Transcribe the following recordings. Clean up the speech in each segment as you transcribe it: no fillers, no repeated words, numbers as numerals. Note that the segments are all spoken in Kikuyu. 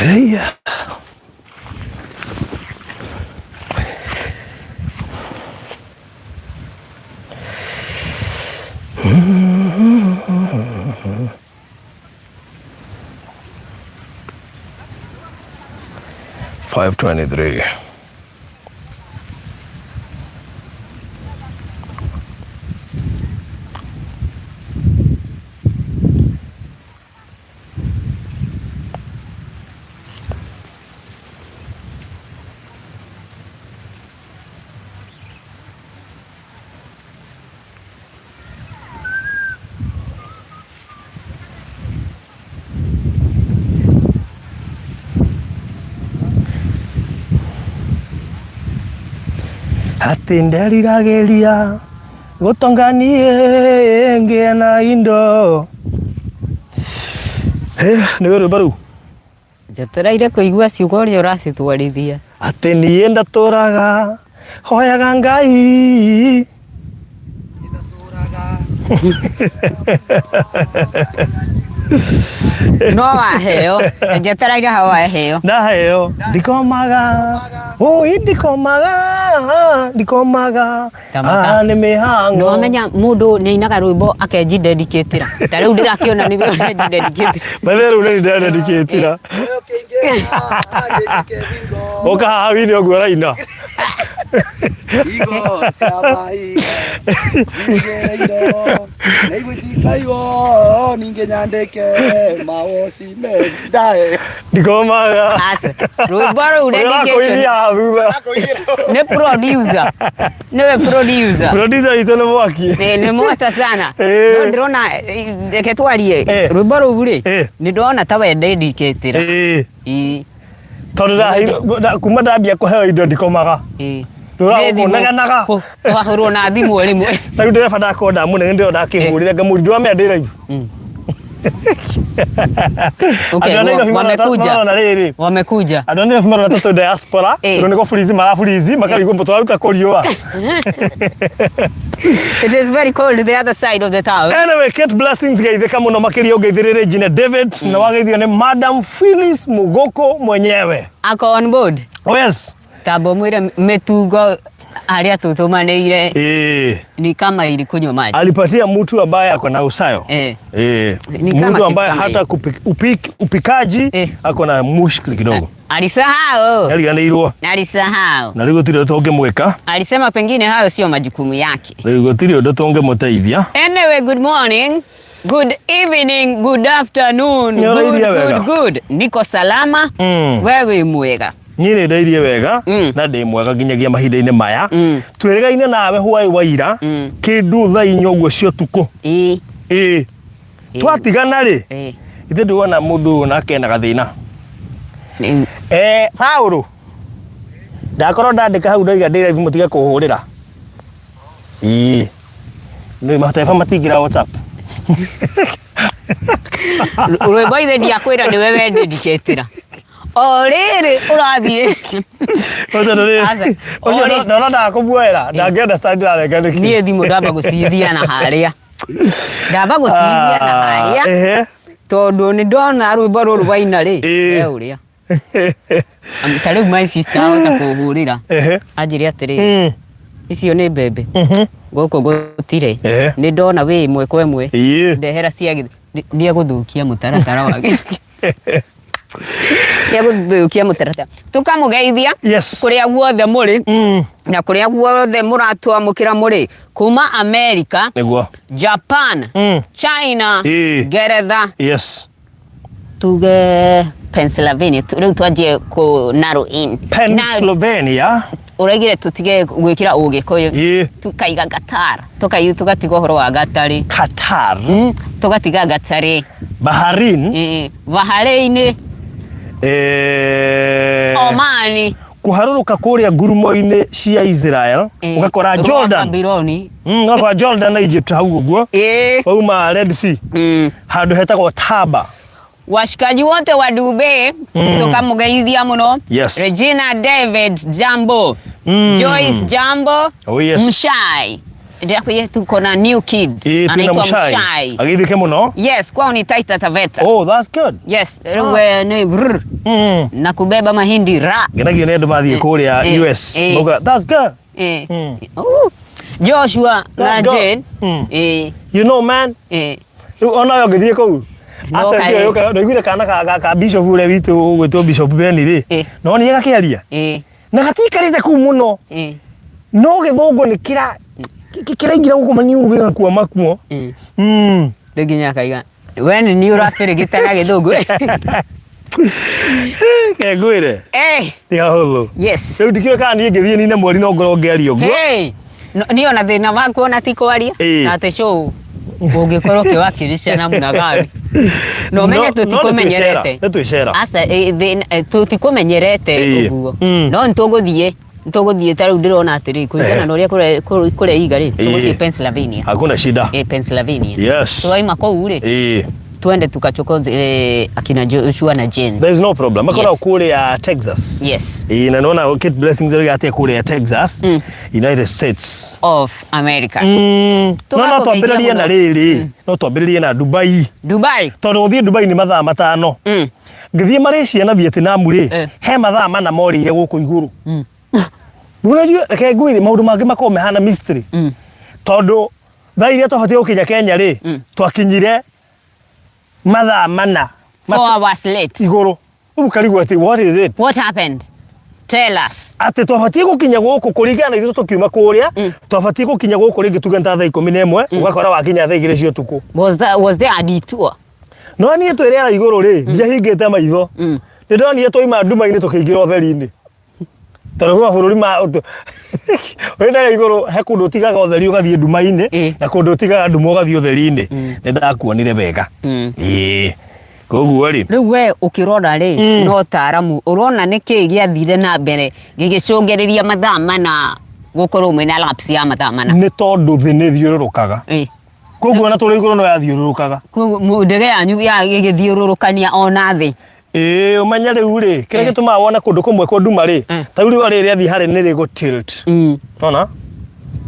Hey. 5:23. Atĩ nderiragĩria gũtonga niĩ ngĩe na indo. Nĩwe rwĩmbo rũu? Njetereire kũigua ciugo ũrĩa ũracitwarithia. Atĩ niĩ ndatũraga hoyaga Ngai. No waheo, njetereire hau waheo. Ndaheo ndikomaga, oi ndikomaga, ndikomaga. Tamaka. Ah, nĩ mĩhang'o. Nĩwamenya mũndũ nĩ ainaga rwĩmbo akenji dedicatĩra. Ta rĩu ndĩrakĩona nĩwe ũrenji dedicatĩra. Bethe rĩu nĩ ndĩredicatĩra. Ũka haha wine ũguo ũraina. Igo cia mahiga zigĩrĩirwo na igũcikaiwo ningĩ nyandĩke mawoci mendae Ndikomaga. Aca. Rwĩmbo rũu Ũrĩa dedication ũrakũithia haha thutha. nĩ producer. Nĩwe producer. Producer witũ nĩ mwaki. Ĩ, nĩ mwata sana. Ĩ. No ndĩrona reke twarie Ĩ. rwĩmbo rũu rĩ Ĩ. nĩ ndona ta we dedicatĩra. Ĩ. Ĩ. Tondũ ndaheirwo kuma ndambia kũheo indo ndikomaga. Ĩ. Rũra Nĩ thimũ. ũnegenaga. Wahũrwo na thimũ rĩmwe. Ta rĩu ndereba ndakorwo ndamũnene ndĩrona ndakĩhũrĩra ngamũria ndĩramenya ndĩ live. Andũ a Nairobi Wamekuja. marona rĩrĩ. Wamekuja. Andũ a Nairobi marona ta twĩ diaspora tondũ nĩ gũburizi maraburizi makarigwo tũraruta kũ riũa. It is very cold the other side of the town. Anyway, Kate Blessings geithĩka mũno makĩria ũngeithĩrĩrie Gina David na wageithio nĩ Madam Phyllis Mugoko mwenyewe. Ako on board. Oh yes. Tamba ũmwĩre mĩtungo harĩa tũtũmanĩire Eh, ni kama ilikunywa maji. alipatia mtu ambaye ako na usayo. Eh. Eh, Ni kama mtu kitu ambaye kama hata hiyo. upikaji Eh. ako na mushkili kidogo. Alisahau. Ariganĩirwo Alisahau. na rĩu gũtirĩ ũndũ tũngĩmwĩka, Alisema pengine hayo sio majukumu yake. rĩu gũtirĩ ũndũ tũngĩmũteithia. Anyway, good morning. Good evening, good afternoon. Nĩ Good, ũrairie wega? good, good. Niko salama. Wewe mwega. Niĩ nĩ ndairie wega na ndĩ mwega nginyagia mahinda-inĩ maya. Twĩrĩgaine nawe hwaĩ wa ira kĩndũ thaa inya ũguo cia ũtukũ. Ĩ. Ĩĩ. Twatigana rĩ, Ĩ. ithe ndĩwona mũndũ ũyũ nake ena gathĩna. Paũlũ, ndakorwo ndandĩka hau ndoiga ndĩ live mũtige kũhũrĩra. Ĩĩ. Nĩ mateba matingĩra WhatsApp. Rwĩmbo ithe ndiakwĩra nĩwe wendedicatĩra. O rĩrĩ ũrathiĩ. Ũcio ndũrĩ- Aca, ũcio o rĩ- ndona ndakũmuoera ndangĩ understand ndĩrarenga nĩkĩ. Niĩ thimũ ndamba gũcithia na harĩa. Ndamba gũcithia na harĩa. Ehe. Tondũ nĩ ndona rwĩmbo rũrũ waina rĩ. Ĩĩ. He ũrĩa. Ta rĩu my sister ahota kũhũrĩra. Ehe. Anjĩre atĩrĩrĩ. Icio nĩ mbembe. Gũkũ gũtirĩ. Ehe. Nĩ ndona wĩ ĩmwe kwa ĩmwe. Ĩĩ. Ndehera cia nĩ egũthũkia mũtaratara wa nĩ egũthũkia mũtaratara. Tũkamũgeithia Yes. kũrĩa guothe mũrĩ na kũrĩa guothe mũratwamũkĩra mũrĩ kuma America, Nĩguo. Japan, China, Ĩĩ. Ngeretha, Yes. tuge Pennsylvania. Rĩu twanjie kũ narrow in. Na Pennsylvania. ũraigire tũtige gwĩkĩra ũgĩkũyũ. Ĩĩ. Tukaiga Qatar. Tukai tũgatiga ũhoro wa Gatarĩ. Qatar. Tũgatiga Gatarĩ. Bahrain. Ĩĩ. Bahrain. Oman. Kũharũrũka kũrĩa ngurumo-inĩ cia Israel ũgakora Rwa Jordan. Babyloni. Ũgakora Jordan na Egypt hau ũguo. Wauma Red Sea. Handũ hetagwo Taba. Washikaji wote wa Dubai tukamugeithia muno. Yes. Regina David jambo. Joyce jambo. Oh, yes. Mshai Ndĩrakwĩrire tuko na new kid. Ĩĩ, twĩna Anaitwa Mũcai. Mũcai. Agĩthike mũno. Yes, kwao ni Taita Taveta. Oh, that's good. Yes, rĩu we nĩ brr, na kubeba mahindi ra. Ngenagio nĩ andũ mathiĩ kũrĩa US. Mauga, that's good. Joshua na That's good. Jane. You know man, Rĩu ona we ũngĩthiĩ kũu No accent kaĩ. ĩyo yũkaga ndaiguire kana ka bishop ũrĩa witũ ũgwĩtwo Bishop Ben rĩ no nĩ gakĩaria na gatiikarĩte kũu mũno no gĩthũngũ nĩ kĩra kĩraingĩra gũkũ maniũrũ gĩgakua makuo. Rĩu nginya akaiga we nĩ niĩ ũrabĩrĩgĩta na gĩthũngũ. Ke ngwĩre ti hahũthũ. Yes. Rĩu ndikĩũĩ kana niĩ ngĩthiĩ nine mweri no ngorwo ngĩaria ũguo. Hey! Niĩ ona thĩna wakwa ona ti kwaria na atĩ show ũngĩkorwo ũkĩwakilisha namna gani na ũmenye tũtikũmenyerete. Nĩ twĩcera. Aca, tũtikũmenyerete ũguo. No nĩtũgũthiĩ nĩtũgũthiĩ ta rĩu ndĩrona atĩrĩ kũringana na ũrĩa kũreiga rĩ, tũgũthiĩ Pennsylvania. Hakuna shida. Pennsylvania. Yes. Twaima kũu rĩ, twende tukachokoze akina Joshua na Jane. There is no problem. Makoragwo kũrĩa Texas. Yes. Ĩĩ, na nĩwona Kate Blessings rĩu atĩ kũrĩa Texas, United States. Of America. No no Tũgakũgeithia twambĩrĩrie na mũno. rĩrĩ, no twambĩrĩrie na Dubai. Dubai. Tondũ gũthiĩ Dubai nĩ mathaa 5. Ngĩthiĩ Malaysia na Vietnam rĩ, he mathaa 4 morĩire gũkũ igũrũ. Unajua, reke ngwĩre maũndũ mangĩ makoragwo mehana mystery. Tondũ thaa iria twabatiĩ gũkinya Kenya rĩ, twakinyire mathaa 4 4 hours late. Igũrũ. Rĩu ũkarigwo atĩ what is it? What happened? Tell us. Atĩ twabatiĩ gũkinya gũkũ kũringana na ithuĩ tũkiuma kũrĩa, twabatiĩ gũkinya gũkũ rĩngĩ tuge nĩ ta thaa 11, ũgakora wakinya thaa 2 cia ũtukũ. Was there a detour? No niĩ twĩ rĩera igũrũ rĩ, ndiahingĩte maitho. Nĩ ndonire twaima nduma-inĩ tũkĩingĩra ũtheri-inĩ. Tondũ kwĩ mabũrũri ma ũrĩ ndege igũrũ he kũndũ ũtigaga ũtheri ũgathiĩ nduma-inĩ, na kũndũ ũtigaga nduma ũgathiĩ ũtheri-inĩ. Nĩ ndakuonire wega. Ĩĩ. Koguo rĩ. Rĩu we ũkĩrora rĩ, no taaramu, ũrona nĩ kĩĩ gĩathire na mbere gĩgĩcũngĩrĩria mathaa 4 gũkorwo mwĩna lapse ya mathaa 4? Nĩ tondũ thĩ nĩ ĩthiũrũrũkaga. Koguo ona tũrĩ igũrũ no yathiũrũrũkaga. Koguo ndege yanyu ĩgĩthiũrũrũkania ona thĩ. Ĩĩ, ũmenye rĩu rĩ, kĩrĩa gĩtũmaga wone kũndũ kũmwe kũnduma rĩ, ta rĩu riũa rĩrĩ rĩathiĩ harĩa nĩ rĩgũ tilt. Nona?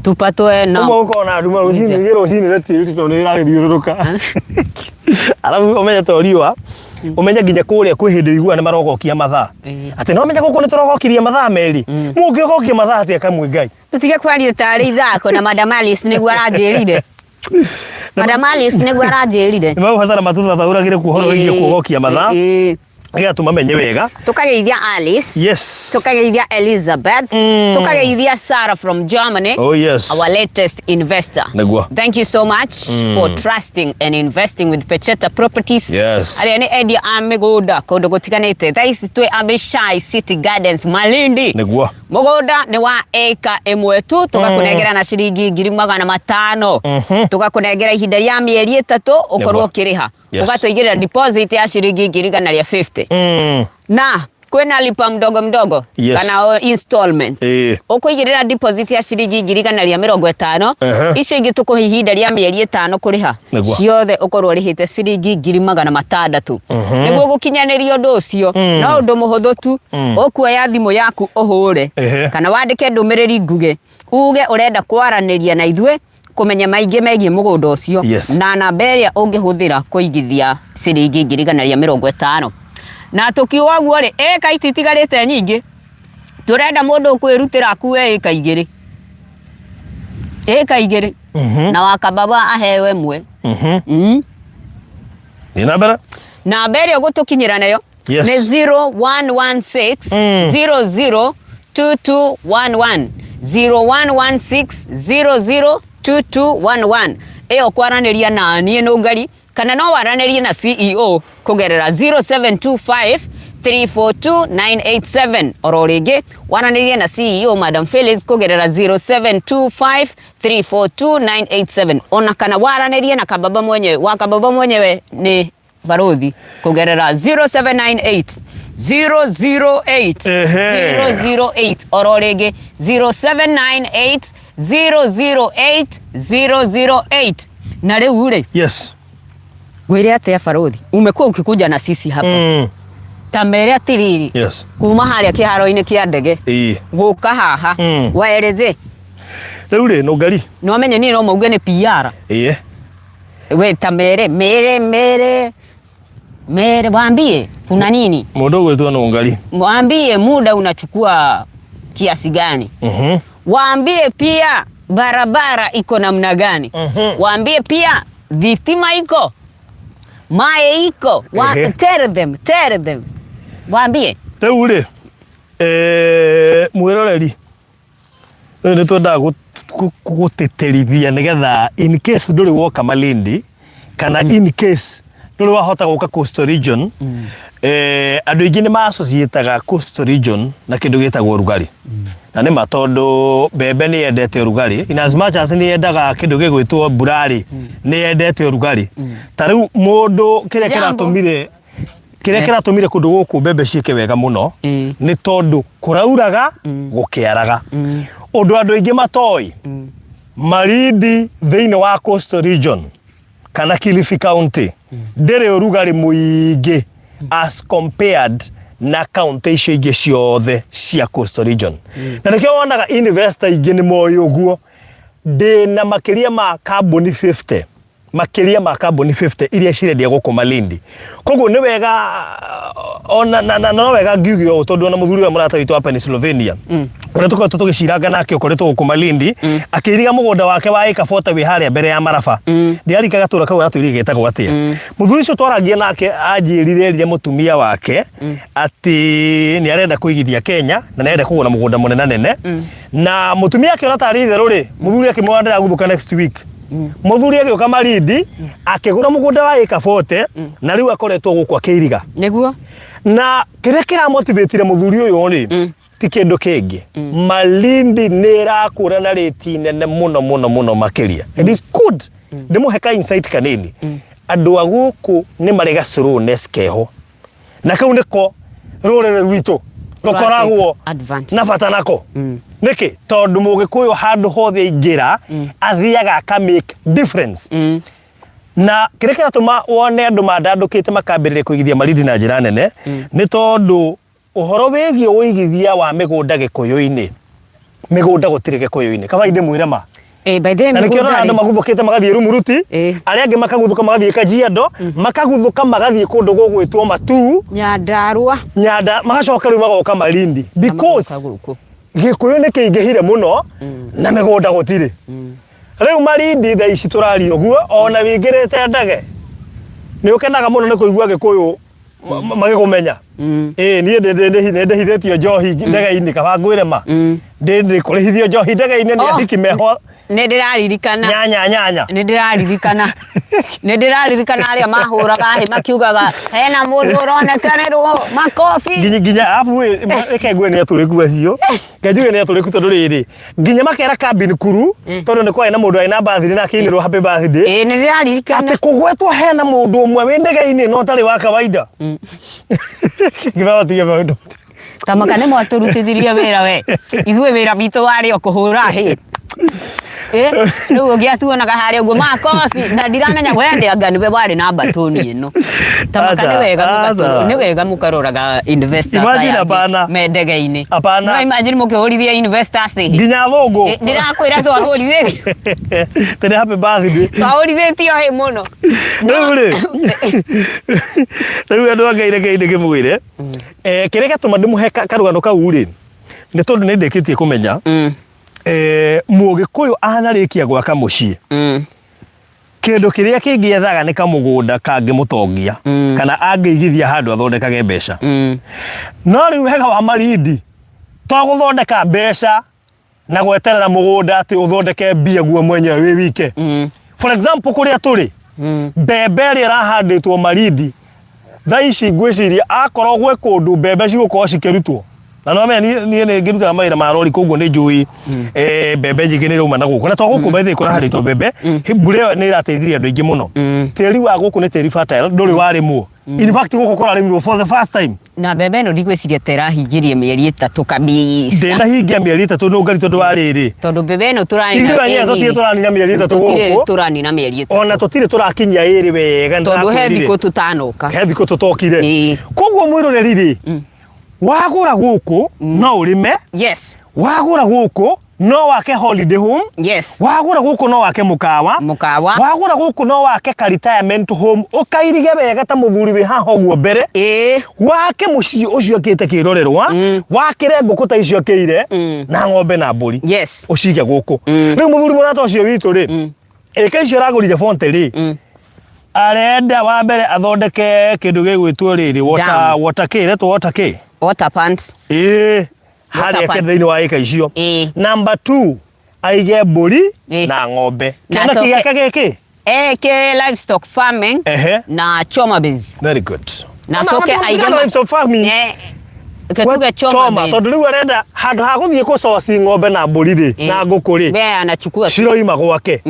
Tupatwe na Kũmwe gũkoragwo na nduma rũcinĩ, rĩngĩ rũcinĩ rĩ tilt tondũ nĩ ĩragĩthiũrũrũka. Arabu ũmenye to riũa, ũmenye nginya kũrĩa kwĩ hĩndĩ ũiguaga nĩ marogokia mathaa. Atĩ no ũmenye gũkũ nĩ tũrogokirie mathaa 2. Mũngĩgokia mathaa atĩa kamwe Ngai? Tũtige kwaria tarĩ ithako na Madam Alice nĩguo aranjĩrire. Madam Alice nĩguo aranjĩrire. Nĩ magũbatara matũthathaũragĩre kuo ũhoro wĩgiĩ kuogokia mathaa. Nĩgetha tũmamenye wega. Tũkageithia Alice. Yes. Tũkageithia Elizabeth. Tũkageithia Sarah from Germany. Oh yes. Our latest investor. Nĩguo. Thank you so much for trusting and investing with Pecheta Properties. Yes. Arĩa nĩ endia a mĩgũnda kũndũ gũtiganĩte. Thaa ici twĩ Abishai City Gardens Malindi. Nĩguo. Mũgũnda nĩ wa ĩka 1 tu, tũgakũnengera na ciringi 500,000. Tũgakũnengera ihinda rĩa mĩeri 3 ũkorwo ũkĩrĩha. Ũgatũigĩrĩra deposit ya ciringi 150,000. Na kwĩna lipa mdogo mdogo kana installment. Ũkũigĩrĩra deposit ya ciringi 150,000. Icio ingĩ tũkũhe ihinda rĩa mĩeri 5 kũrĩha. Ciothe ũkorwo ũrĩhĩte ciringi 600,000. Nĩguo gũkinyanĩria ũndũ ũcio, no ũndũ mũhũthũ tu, ũkuoya thimũ yaku ũhũre kana wandĩke ndũmĩrĩri nguhĩ uge ũrenda kwaranĩria na ithuĩ kũmenya maingĩ megiĩ mũgũnda ũcio na namba ĩrĩa ũngĩhũthĩra kũigithia ciringi 150,000. Na tũkiuga ũguo rĩ, ĩka ititigarĩte nyingĩ, tũrenda mũndũ ũkwĩrutĩra akue ĩka 2. Ĩka 2. Na wakababa aheo 1. Thiĩ na mbere. Namba ĩrĩa ũgũtũkinyĩra nayo nĩ 0116 00 2211. 0116 00 2211. Ĩyo kwaranĩria na niĩ Nũngari, kana no waranĩrie na CEO kũgerera 0725 342 987. Oro rĩngĩ waranĩrie na CEO Madam Phyllis kũgerera 0725 342 987. Ona kana waranĩrie na kababa mwenyewe, wa kababa mwenyewe nĩ Barothi kũgerera 0798 008 008. Oro rĩngĩ 0798 008 008. Na rĩu rĩ, ngwĩre atĩa Barothi, umekuwa ukikuja na sisi hapa ta mere atĩrĩrĩ, kuma harĩa kĩharo-inĩ kĩa ndege gũka haha, waeleze. Rĩu rĩ nũngari. Nĩ wamenye niĩ no mauge nĩ PR. Ĩĩ. We ta mere mere mere mere, waambie kuna nini? Mũndũ ũgwĩtwo nũngari. Waambie muda unachukua kiasi gani? Waambie pia barabara iko namna gani? Waambie pia dhitima iko, maye iko. Tell them, tell them. Waambie. Rĩu rĩ eh, mwĩroreri rĩu nĩ twendaga gũtĩtĩrithia nĩgetha in case ndũrĩ woka Malindi kana in case ndũrĩ wahota gũka Coastal Region eh, andũ aingĩ nĩ ma-associataga Coastal Region na kĩndũ gĩtagwo ũrugarĩ na nĩ ma tondũ mbembe nĩ yendete ũrugarĩ in as much as nĩ yendaga kĩndũ gĩgwĩtwo mbura rĩ nĩ yendete ũrugarĩ ta rĩu mũndũ kĩrĩa Jambo. kĩratũmire kĩrĩa kĩratũmire kũndũ gũkũ mbembe ciĩke wega mũno nĩ tondũ kũrauraga gũkĩaraga ũndũ andũ aingĩ matoĩ Malindi thĩinĩ wa Coastal Region kana Kilifi County ndĩrĩ ũrugarĩ mũingĩ as compared na kaunti icio ingĩ ciothe cia Coastal Region na nĩkĩo wonaga investor aingĩ nĩ moĩ ũguo ndĩna makĩria ma kambuni 50 makĩria ma kambuni 50 iria cirendia gũkũ Malindi koguo nĩ wega ona na, na, no wega ngiuge ũũ tondũ ona mũthuri ũyũ mũrata witũ wa Pennsylvania ũrĩa tũkoretwo tũgĩciranga nake ũkoretwo gũkũ Malindi akĩiriga mũgũnda wake wa ĩka 40 wĩ harĩa mbere ya Maraba ndiarika gatũra kau atwĩrire getagwo atĩa mũthuri ũcio twarangia nake anjĩrire erire mũtumia wake atĩ nĩ arenda kũigithia Kenya na nĩ arenda kũgũra mũgũnda mũnena nene na mũtumia akĩona tarĩ itherũ rĩ mũthuri akĩmwĩra ndĩraguthũka next week Mũthuri agĩũka Malindi akĩgũra mũgũnda wa ĩka 40 na rĩu akoretwo gũkũ akĩiriga. Nĩguo. Na kĩrĩa kĩramotivatire mũthuri ũyũ rĩ ti kĩndũ kĩngĩ. Malindi nĩ ĩrakũra na rĩti nene mũno mũno mũno makĩria. It is good. Ndĩmũhe ka insight kanini. Andũ a gũkũ nĩ marĩ ga slowness keho. Na kau nĩko rũrĩrĩ rwitũ rũkoragwo Advantage. na bata nako nĩkĩ tondũ mũgĩkũyũ handũ hothe aingĩra athiaga aka make difference na kĩrĩa kĩratũma wone andũ mandandũkĩte makambĩrĩria kũigithia Malindi na njĩra nene nĩ tondũ ũhoro wĩgiĩ ũigithia wa mĩgũnda gĩkũyũ-inĩ mĩgũnda gũtirĩ gĩkũyũ-inĩ kaba ndĩmwĩre ma Eh, by the way, na nĩkĩo mĩgũnda ũrona andũ rĩ, maguthũkĩte magathiĩ Rumuruti Eh. arĩa angĩ makaguthũka magathiĩ Kajiado makaguthũka magathiĩ kũndũ gũgwĩtwo Matuu Nyandarua Nyanda magacoka rĩu magoka Malindi because Magoka gũkũ. gĩkũyũ nĩ kĩingĩhire mũno na mĩgũnda gũtirĩ rĩu Malindi thaa ici tũraria ũguo ona wĩingĩrĩte ndege nĩ ũkenaga mũno nĩ kũigua gĩkũyũ magĩkũmenya ĩĩ niĩ nĩ ndĩhithĩtio njohi ndege-inĩ kaba ngwĩre ma ndĩ kũrĩhithio njohi ndege-inĩ nĩ Oh. ahiki meho Nĩ ndĩraririkana nyanya nyanya nĩ ndĩraririkana nĩ ndĩraririkana arĩa mahũraga hĩ makiugaga hena mũndũ ũronekanĩrwo makobi nginya nginya abu reke ngue nĩ atũrĩku acio reke njuge nĩ atũrĩku tondũ rĩrĩ nginya makera cabin crew tondũ nĩ kwarĩ na mũndũ warĩ na birthday na akĩinĩrwo happy birthday ĩĩ nĩ ndĩraririkana atĩ kũgwetwo hena mũndũ ũmwe wĩ ndege-inĩ no ũtarĩ wa kawaida ngĩbatige maũndũ Tamaka nĩ mwatũrutithirie wĩra we ithuĩ wĩra witũ warĩ o kũhũra hĩ Eh, rĩu ũngĩ atuonaga harĩa ũguo makobi na ndiramenya we ndĩ anga nĩwe warĩ na mbatũni ĩno tamaka nĩ Aca, wega aca. nĩ wega mũkaroraga investors Imagine aya angĩ hapana. me ndege-inĩ Hapana. no imagine mũkĩhũrithia investors ĩ nginya athũngũ Eh, ndĩrakwĩra twahũrithĩtio tene happy birthday twahũrithĩtio hĩ mũno rĩu rĩ rĩu andũ a Ngai rekei ndĩkĩmwĩre Eh, kĩrĩa gĩatũma ndĩmũhe karũgano kau rĩ nĩ tondũ nĩ ndĩkĩtie kũmenya eh, mũgĩkũyũ anarĩkia gwaka mũciĩ kĩndũ kĩrĩa kĩngĩ ethaga nĩ kamũgũnda kangĩmũtongia kana angĩigithia handũ athondekage mbeca no rĩu wega wa Malindi to gũthondeka mbeca na gweterera mũgũnda atĩ ũthondeke mbia guo mwenyewe wĩ wike for example kũrĩa tũrĩ mbembe ĩrĩa ĩrahandĩtwo Malindi thaa ici ngwĩciria akorwo gwĩ kũndũ mbembe cigũkorwo cikĩrutwo na no menya niĩ nĩ ngĩrutaga mawĩra ma rori koguo nĩ njũĩ eh, mbembe nyingĩ nĩ irauma na gũkũ na to gũkũ by the way kũrahandĩtwo mbembe mbura ĩyo nĩ ĩrateithirie andũ aingĩ mũno tĩri wa gũkũ nĩ tĩri fertile ndũrĩ warĩmwo in fact gũkũ kũrarĩmirwo for the first time Na mbembe ĩno ndigwĩciria ta ĩrahingĩria mĩeri ĩtatũ kabisa. Ndĩnahingia mĩeri ĩtatũ nũngari tondũ wa rĩrĩ. Tondũ mbembe ĩno tũranina Ithuĩ enyewe tũtirĩ tũranina mĩeri ĩtatũ gũkũ. Tũtirĩ tũranina mĩeri ĩtatũ. Ona tũtirĩ tũrakinyia ĩrĩ wega. Tondũ he thikũ tũtanoka. He thikũ tũtokire. Ĩĩ. Koguo mwĩroreri rĩ, wagũra gũkũ no ũrĩme. Yes. Wagũra gũkũ No wake holiday home. Yes. Wagũra gũkũ no wake mũkawa. Mũkawa. Wagũra gũkũ no wake ka retirement home, ũkairige wega ta mũthuri wĩ haha ũguo mbere. Wake mũciĩ ũcio akĩte kĩrorerwa, wakĩre ngũkũ ta icio akĩire, na ng'ombe na mbũri. Yes. Ũcige gũkũ. Rĩu mũthuri mũrata ũcio witũ rĩ, ĩka icio aragũrire Fonte rĩ, arenda wa mbere athondeke kĩndũ gĩgwĩtwo rĩrĩ water, Dam. water kĩ retwo water kĩ. Water pants. Ĩĩ, harĩa Water thĩinĩ wa ĩka icio. Ĩĩ. Number 2, aige mbũri Ĩĩ. na ng'ombe. Na Kĩona acoke- gĩake gĩkĩ. Eke livestock farming Ehe. na choma base. Very good. Na acoke aige ma- livestock farming. Ketuge choma Choma, base. tondũ rĩu arenda handũ ha gũthiĩ kũcoci ng'ombe na mbũri rĩ, na ngũkũ rĩ, We anachukua ciroima gwake.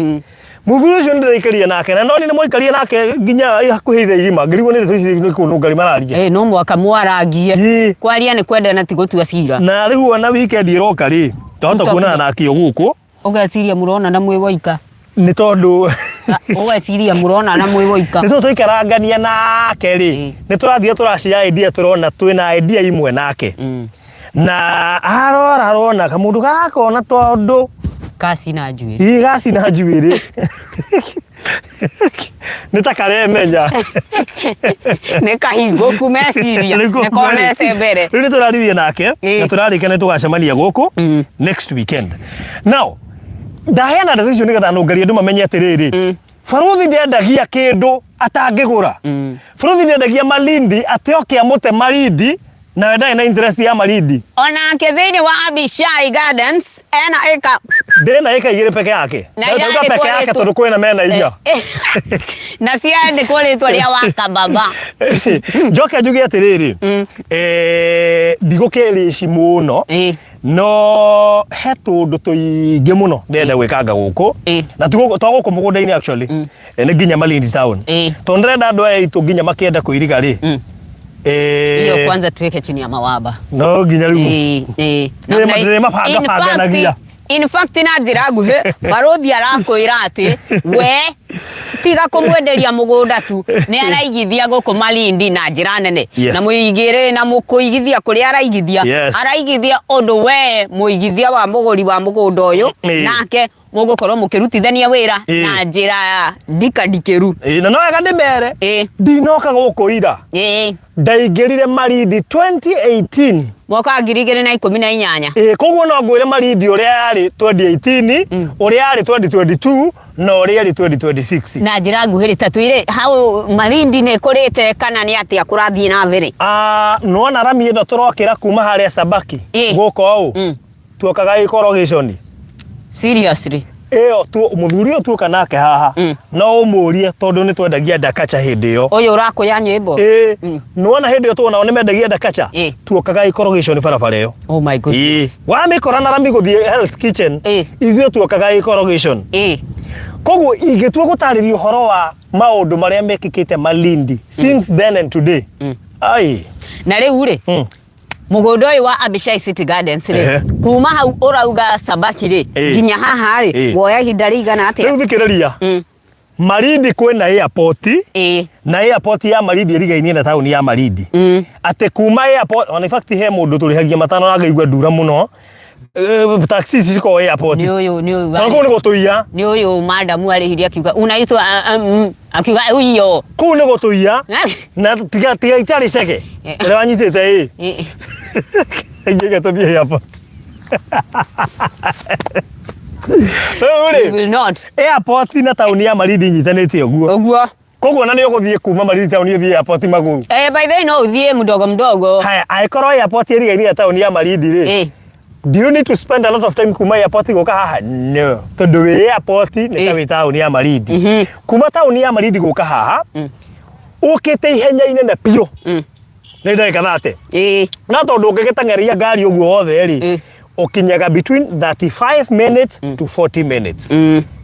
Mũthuri ũcio nĩndĩraikaria nake na noni nĩmwaikaria nake nginya hakuhĩ ithaa igima, ngĩrigwo nĩ ndeto ici nĩ kũnũngari mararia. No mwaka mwarangie. Ĩĩ. Kwaria nĩ kwendana ti gũtua cira. Na rĩu ona weekend ĩroka rĩ, twahota kuonana nake o gũkũ. Ũgeciria mũronana mwĩ woika. Nĩ tondũ Ũgeciria mũronana mwĩ woika. nĩ tondũ twaikarangania nake rĩ, nĩ tũrathiĩ tũracia idea, tũrona twĩna idea imwe nake. Na arora arona kamũndũ gakona tondũ Kacina njuĩrĩ. Ĩ, gacina njuĩrĩ nĩ ta karemenya. Nĩ kahingũku meciria. Rĩu Nĩ konete mbere. Rĩu nĩ tũraririe nake Ĩĩ. na tũrarĩka nĩ tũgacemania gũkũ next weekend. Now ndaheana ndeto icio nĩgetha nũngarie andũ mamenye atĩrĩrĩ, barũthi ndendagia kĩndũ atangĩgũra. Barũthi ndendagia Malindi atĩ oke amũte Malindi nawe ndarĩ na interest ya Malindi. Onake thĩinĩ wa Abishai Gardens ena ĩka Ndĩna ĩka igĩrĩ peke yake. Na Ndauga irandĩkwo peke yake rĩtwa- tondũ kwĩna mena inya. Na ciandĩkwo rĩtwa rĩa Wakababa. Njoke njuge atĩrĩrĩ, ndigũkĩrĩci mũno, no he tũndũ tũingĩ mũno ndĩrenda gwĩkanga gũkũ. Na ti gũkũ, to gũkũ mũgũnda-inĩ actually. Nĩ nginya Malindi town. Tondũ ndĩrenda andũ aya aitũ nginya makĩenda kũiriga rĩ. Hiyo kwanza tuweke chini ya mawaba. No nginya rĩu. Na- Ndĩrĩmabanga banganagia. In fact na njĩra nguhĩ barũthi arakwĩra atĩ we tiga kũmwenderia mũgũnda tu, nĩ araigithia gũkũ Malindi na njĩra nene. Yes. Na mũigĩrĩ na mũkũigithia kũrĩa araigithia, Yes. araigithia ũndũ we mũigithia wa mũgũri wa mũgũnda ũyũ nake mũgũkorwo mũkĩrutithania wĩra na njĩra ndikandikĩru. Ĩĩ, na no wega ndĩmere, ndinoka gũkũ ira. Ndaingĩrire Malindi 2018. Mwaka wa 2018. Ĩĩ, koguo no ngwĩre Malindi ũrĩa yarĩ 2018, ũrĩa yarĩ 2022 na ũrĩa ĩrĩ 2026. Na njĩra nguhĩ rĩ, ta twĩre hau Malindi nĩ ĩkũrĩte kana nĩ atĩa kũrathiĩ na mbere? Nĩwona rami ĩno tũrokĩra kuma harĩa Sabaki gũkũ ũũ, tuokaga ĩkorogĩconi. Seriously? Ĩyo tu mũthuri ũyũ tuoka nake haha, no ũmũrie tondũ nĩ twendagia ndakacha hĩndĩ ĩyo. Ũyũ ũrakũya nyĩmbo? Ĩĩ, nĩwona hĩndĩ ĩyo tuonao nĩ mendagia ndakacha, tuokaga ĩkorogĩconi barabara ĩyo. Oh my goodness. Ĩĩ, wamĩkora na rami gũthiĩ Hell's Kitchen, ithuĩ tuokaga ĩkorogĩconi. Koguo ingĩtua gũtarĩria ũhoro wa maũndũ marĩa mekĩkĩte Malindi since then and today. Ai. Na rĩu rĩ, mũgũnda ũyũ wa Abishai City Gardens rĩ, kuma hau ũrauga Sabaki rĩ, nginya haha rĩ, woya ihinda rĩigana atĩa? Rĩu thikĩrĩria. Malindi kwĩna airport, na airport ya Malindi ĩrigainie na taũni ya Malindi. Atĩ kuma airport, on in fact he mũndũ tũrĩhagia matano na ngaigua ndura mũno. Taxi ici cikoragwo airport. Nĩ ũyũ, nĩ ũyũ. Tondũ kũu nĩ gũtũiya. Nĩ ũyũ madamu arĩhirie akiuga unaitwa akiuga uiyo. Kũu nĩ gũtũiya. Na tiga tiga itarĩ ceke. Ũrĩa wanyitĩte ĩ. Ingĩiga tũthiĩ airport. Rĩu rĩ, We will not. Airport na taũni ya Malindi inyitanĩte ũguo. Ũguo. Koguo ona nĩ ũgũthiĩ kuma Malindi taũni ũthiĩ airport magũrũ. By the way no ũthiĩ mdogo mdogo. Haya, angĩkorwo airport ĩrigainie na taũni ya Malindi rĩ, do you need to spend a lot of time kuma airport gũka haha? No. Tondũ wĩ airport nĩ ta wĩ taũni ya Malindi. Kuma taũni ya Malindi gũka haha, ũkĩte ihenya inene biũ. Nĩ ndagĩka 30. Na tondũ ũngĩgĩteng'eria ngari ũguo wothe rĩ, ũkinyaga between 35 minutes to 40 minutes.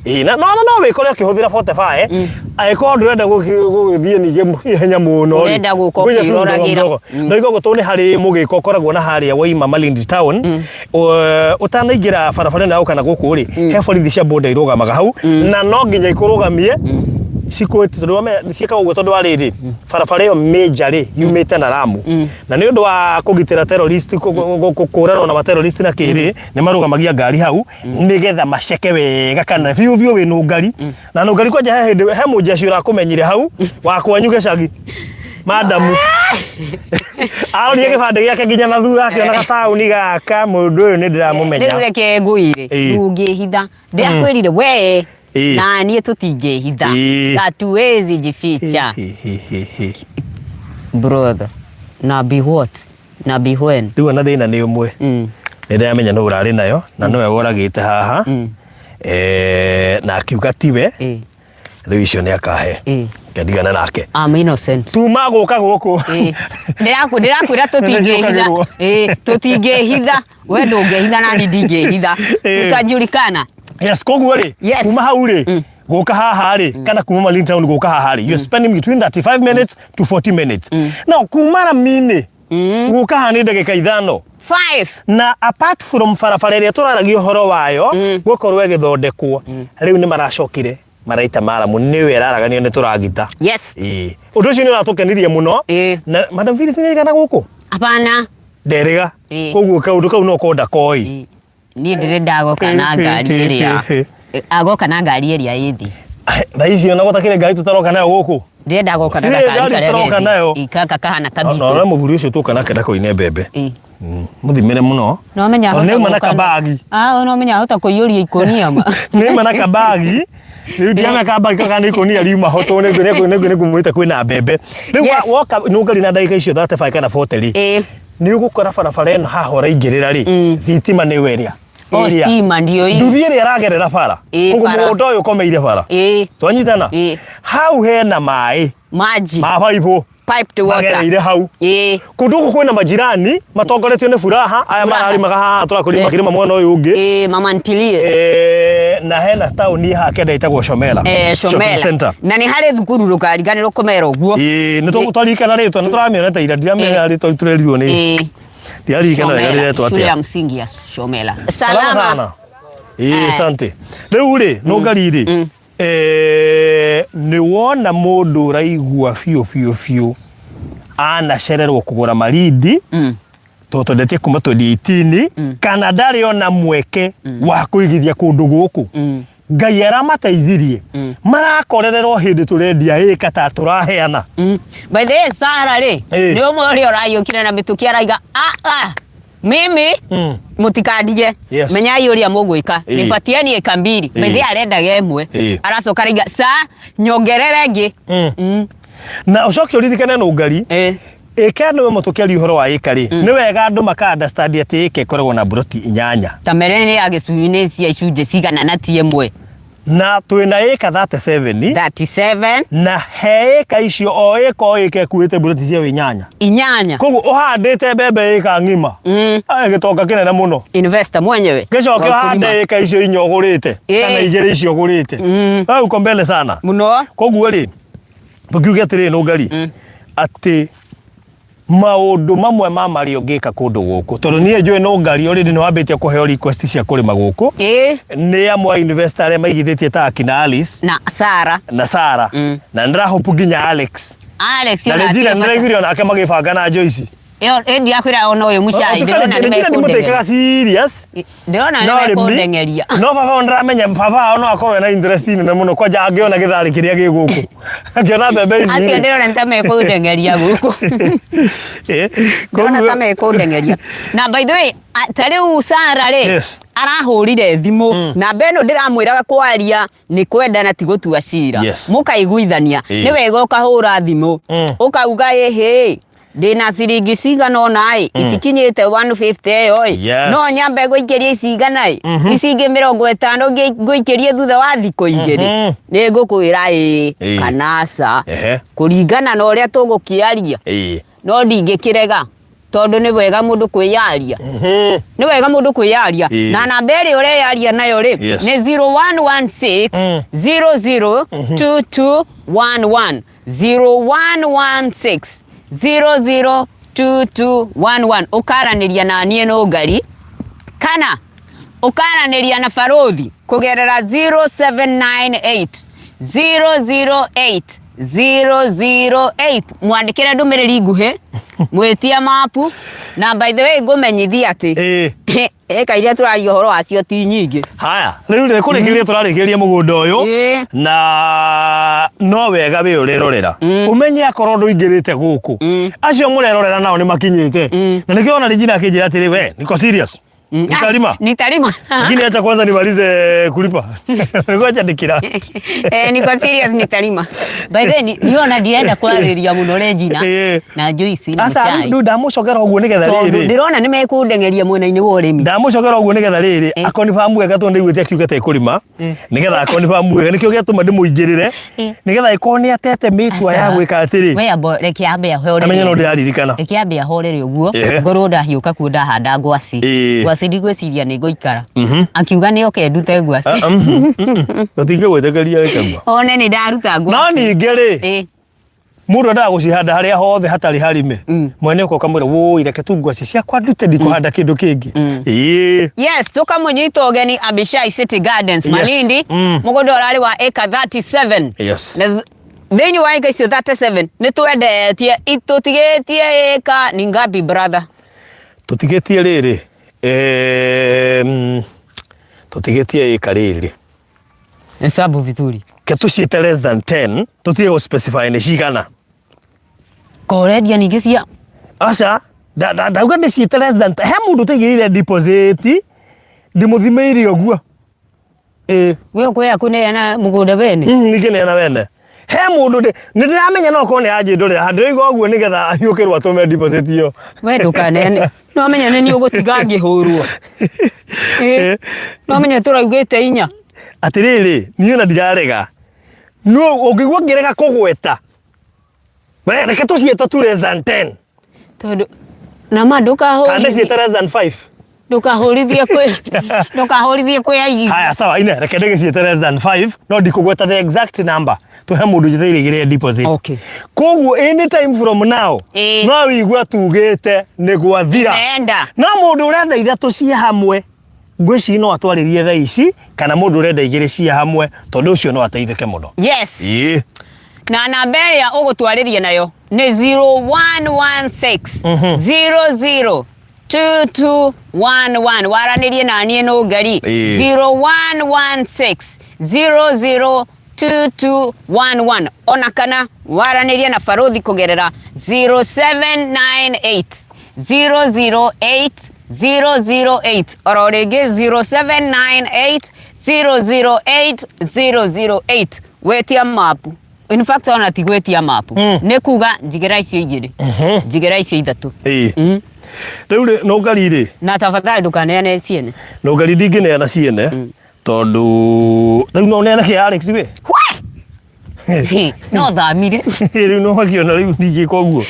Ĩĩ, na no no wĩkore ũkĩhũthĩra 45, angĩkorwo ndũrenda gũgĩthiĩ ningĩ ihenya mũno rĩ. Ũrenda gũka Ngũiga tu ũkĩroragĩra. ndogo ndogo. Ndoiga ũguo tondũ nĩ harĩ mũgĩko ũkoragwo na harĩa waima Malindi town, ũtanaingĩra barabara ĩno ya gũka na gũkũ rĩ, he borithi cia boda irũgamaga hau, na no nginya ikũrũgamie. Cikwĩte tondũ wamenya ciĩkaga ũguo tondũ wa rĩrĩ, barabara ĩyo major rĩ yumĩte na Lamu, na nĩ ũndũ wa kũgitĩra terrorist, kũranwo na materrorist na kĩrĩ, nĩ marũgamagia ngari hau nĩgetha maceke wega kana biũ biũ wĩ nũngari na nũngari. Kwanja he hĩndĩ he mũjeshi ũrakũmenyire hau wa kwanyu gĩcagi, madamu arorie gĩbandĩ gĩake nginya na thutha akĩona gataũni gaka, mũndũ ũyũ nĩ ndĩramũmenya. Rĩu reke ngwĩre, ndũngĩhitha. Ndĩrakwĩrire we na niĩ tũtingĩhitha. Hatuwezi jificha. Hi, hi, hi, hi. Brother, na be what na be when. Rĩu ona thĩna nĩ ũmwe. Nĩ ndĩramenya nũ ũrarĩ nayo na nĩwe woragĩte haha. Na akiuga tiwe. Rĩu icio nĩ akahe. Ngendigana nake. I'm innocent. Tuma gũka gũkũ. Ndĩrakwĩra tũtingĩhitha. Nĩnjũkagĩrwo. Tũtingĩhitha. We ndũngĩhitha na niĩ ndingĩhitha. Tutajulikana. Yes, koguo rĩ, kuma hau rĩ gũka haha rĩ, kana kuma Malindi town gũka haha rĩ, you're spending between 35 minutes to 40 minutes. Now kuma Ramini gũka haha nĩ ndagĩka 5. Five. Na apart from barabara ĩrĩa tũraragia ũhoro wayo gũkorwo ĩgĩthondekwo, rĩu nĩ maracokire maraita maramu nĩwe ĩraraganio nĩ tũragita. Ĩĩ. Ũndũ ũcio nĩ ũratũkenirie mũno. Na Madam Phyllis nĩ aigana gũkũ? Hapana. Nderĩga. Koguo kaũndũ kau no korwo ndakoĩ. Niĩ ndĩrĩ ndagoka na ngari ĩrĩa agoka na ngari ĩrĩa ĩ thĩ. Thaa ici ona gũtakĩrĩ ngari tũtaroka nayo gũkũ. Ndĩrenda goka na Gũtirĩ gakari ngari karĩa tũroka ge nayo. thĩ. Gaka kahana No no kabitũ. mũthuri ũcio tũka nake ndakoine mbembe. Mũthimĩre mũno. No menya Tondũ nĩauma na kabagi. Ah, no menya ahota kũiyũria ikũnia ma. Nĩauma na kabagi. Rĩu ndiramenya kabagi kana nĩ ikũnia riuma ho tondũ nĩ ngũmwĩte kwĩna mbembe. Rĩu woka nũngari na ndagĩka icio 35 kana 40 rĩ. Nĩ ũgũkora barabara ĩno haha ũraingĩrĩra rĩ, thitima nĩyo ĩrĩa. O Ĩrĩa. stima ndio hii. Nduthi ĩrĩa ĩragerera bara. Ĩĩ, Koguo bara. mũgũnda ũyũ ũkomeire bara. Twanyitana? Hau hena maĩ Maji. ma baibũ Piped water. magereire hau. Kũndũ gũkũ kwĩna majirani matongoretio nĩ Furaha, aya Furaha. mararĩmaga haha tũrakũria makĩrĩma mwena ũyũ ũngĩ. Mama ntilie. Na hena taũni haha kenda ĩtagwo Shomela. Shopping Shomela. center. Na nĩ harĩ thukuru, ndũkariganĩrwo kũmera ũguo. Ĩĩ, nĩ twaririkana rĩtwa, nĩ tũramĩonete ira, ndiramenya rĩtwa tũrerirwo nĩ. Ndiaririkana wega Shomela, rĩretwo shule ya atĩa. msingi ya Shomela. Salama sana. Ĩĩ, asante. Rĩu rĩ, nũngari rĩ, nĩ wona mũndũ ũraigua biũ biũ biũ anacererwo kũgũra Malindi, tondũ twendetie kuma 2018, kana ndarĩ ona mweke wa kũigithia kũndũ gũkũ. Ngai aramateithirie marakorererwo hĩndĩ tũrendia ĩka ta tũraheana. By the way, Sara rĩ, nĩ ũmwe ũrĩa ũraiũkire na mĩtũkĩ araiga, ah, ah, mimi mũtikandige. Menyai ũrĩa mũgwĩka. Nipatieni eka mbili. By the way, arendaga ĩmwe. Aracoka araiga sa nyongerere ĩngĩ. Na ũcoke ũririkane nũngari, ĩka ĩno ĩmwe tũkĩaria ũhoro wa ĩka rĩ, nĩ wega andũ maka understand atĩ ĩka ĩkoragwo na mburoti 8. Ta mere nĩ ya gĩcunjĩ, nĩ cia icunjĩ cigana na ti ĩmwe. Na twĩna ĩka 37. 37. Na he ĩka icio o ĩka o ĩka ĩkuĩte mburoti cia 8. 8. Koguo ũhandĩte mbembe ĩka ng'ima. Aya gĩtonga kĩnene mũno. Investor mwenyewe. Gĩcoke Wa ũhande kulima. ĩka icio 4 ũgũrĩte kana 2 icio ũgũrĩte. Hau uko mbele sana. Mũno. Koguo rĩ, tũkiuge atĩrĩrĩ nũngari, atĩ maũndũ mamwe ma marĩa ũngĩka kũndũ gũkũ, tondũ niĩ njũĩ nũngari already nĩ wambĩtie kũheo request cia kũrĩma gũkũ nĩ amwe a investor arĩa maigithĩtie ta akina Alice na Sara. Na Sara. Na ndĩrahope nginya Alex. Alex na ona Regina akĩrĩ bata. nĩndĩraiguire onake magĩbanga na Joyce. Ĩyo ĩ ndirakwĩra ona ũyũ mũcai ndĩrona nĩ Regina ndimũtĩkaga mekũndengeria. serious. Ndĩrona No nĩ arĩmi mekũndengeria. No baba wao ndĩramenya baba wao no akorwo ena interest nene mũno, kwanja angĩona gĩtharĩ kĩrĩa gĩ gũkũ, angĩona mbembe ici Acio rĩ. ndĩrona nĩ ta mekũndengeria gũkũ. Ndĩrona ta mekũndengeria. Na by the way, ta rĩu Sara rĩ, arahũrire thimũ namba ĩno ndĩramwĩraga kwaria nĩ kwendana ti gũtua cira. Mũkaiguithania. Nĩ wega ũkahũra thimũ ũkauga, ĩhĩ, ndĩna ciringi cigana ũna ĩ, itikinyĩte 150 ĩyo ĩ, no nyambe ngũikĩrie ici 100 ĩ, ici ingĩ 50 ngũikĩrie thutha wa thikũ 2, nĩ ngũkwĩra ĩĩ kana aca, kũringana na ũrĩa tũgũkĩaria. No ndingĩkĩrega tondũ nĩ wega mũndũ kwĩyaria. Nĩ wega mũndũ kwĩyaria. Na namba ĩrĩa ũreyaria nayo rĩ, nĩ 0116 00 2211, 0116 00 2211. Ũkaranĩria na niĩ Nũngari kana ũkaranĩria na Barũthi kũgerera 0798 008 008. Mwandĩkĩre ndũmĩrĩri nguhĩ mwĩtie mapu. Na by the way, ngũmenyithia atĩ ĩka iria tũraria ũhoro wacio ti nyingĩ. Haya, rĩu rĩ kũrĩkĩrĩria tũrarĩkĩrĩria mũgũnda ũyũ. Na no wega wĩ ũrerorera ũmenye akorwo ndũingĩrĩte gũkũ, acio mũrerorera nao nĩ makinyĩte, na nĩkĩo ona Regina akĩnjĩra atĩrĩ, "We niko serious, nitalima." Nitalima. Lakini acha kwanza nimalize kulipa. Ngoja ndikira. Eh, niko serious, nitalima. By the way, niona ndirenda kwarĩria mũno Regina na Joyce na Aca. Mũchai. Rĩu ndamũcokera ũguo nĩgetha tondũ rĩrĩ ndĩrona nĩ mekũndengeria mwena-inĩ wa ũrĩmi. Ndamũcokera ũguo nĩgetha rĩrĩ akonifam wega, tondũ ndaiguĩte akiuga ta ĩkũrĩma, nĩgetha akonifam wega, nĩkĩo gĩatũma ndĩmũingĩrĩre, nĩgetha ĩkorwo nĩ atete mĩtua ya Aca. gwĩka atĩrĩ, We ambo reke ambe ahorere. Amenye no ndĩraririkana. Reke ambe ahorere ũguo. Ngorwo ndahiũka kuo ndahanda ngwaci. Ngwaci ndigwĩciria nĩ ngũikara. Akiuga nĩ oke ndute ngwaci. Tũtingĩgwĩtĩkĩria wĩke guo. One nĩ ndaruta No ngwaci. ningĩ rĩ, mũndũ endaga gũcihanda harĩa hothe hatarĩ harime, mwene ũka ũkamwĩra, "Wũi, reke tu ngwaci ciakwa ndute, ndikũhanda kĩndũ kĩngĩ." Ĩĩ. Yes, tukamũnyita ũgeni Abishai City Gardens, Malindi. Mũgũnda ũrarĩ wa ĩka 37. Na thĩinĩ wa ĩka icio 37 nĩ twendetie, tũtigĩtie ĩka ni ngapi, brother? Tũtigĩtie rĩrĩ, tũtigĩtie ĩka rĩrĩ, Hesabu vizuri. Ke tũciĩte less than 10, tũtige gũ specify nĩ cigana. Korendia ningĩ cia Aca, ndauga ndĩciĩte less than, he mũndũ ũtaigĩrĩire deposit, ndĩmũthimĩire ũguo, ĩĩ. We ũkwenda kũneana mũgũnda wene? Ningĩneana wene he mũndũ nĩ ndĩramenya no korwo nĩ anjĩndũrĩra ndĩroiga ũguo nĩgetha ahiũkĩrwo atũme deposit ĩyo. We ndũkaneane, no menya nĩ niĩ ũgũtiga ngĩhũrwo. Ĩ, no menya tũraugĩte inya. Atĩrĩrĩ, niĩ ona ndirarega, no ũngĩigua ngĩrega kũgweta, we reke tũciĩte tu less than 10. Tondũ na ma Kana ndũkahũrithie ndĩciĩte less than 5. Ndũkahũrithie kwĩ aigi. Haya, sawa, ine reke ndĩgĩciĩte less than 5, no ndikũgweta the exact number tũhe mũndũ njĩtĩire deposit. Koguo anytime from now no wĩigua tugĩte nĩ gwathira. Nenda. No mũndũ ũrenda ithatũ ciĩ hamwe, ngwĩciria no atwarĩrie thaa ici, kana mũndũ ũrenda igĩrĩ ciĩ hamwe, tondũ ũcio no ateithĩke mũno. Ĩĩ. Na namba ĩrĩa ũgũtwarĩria nayo nĩ 0116 00 2211. Waranĩrie na niĩ nũngari. 0116 00 2211, ona kana waranĩrie na Baruthi kũgerera 0798 008 008, oro rĩngĩ 0798 008 008. Wetia mapu, in fact ona ti gwĩtia mapu, nĩ kuga njigĩra icio igĩrĩ, njigĩra icio ithatũ. Ĩĩ. Rĩu rĩ, nũngari rĩ, Na tafadhali ndũkaneane ciene. Nũngari ndingĩneana ciene, tondũ rĩu no ũneane kĩa Alex we. He, no thamire. Rĩu no wakĩona rĩu ndingĩka ũguo.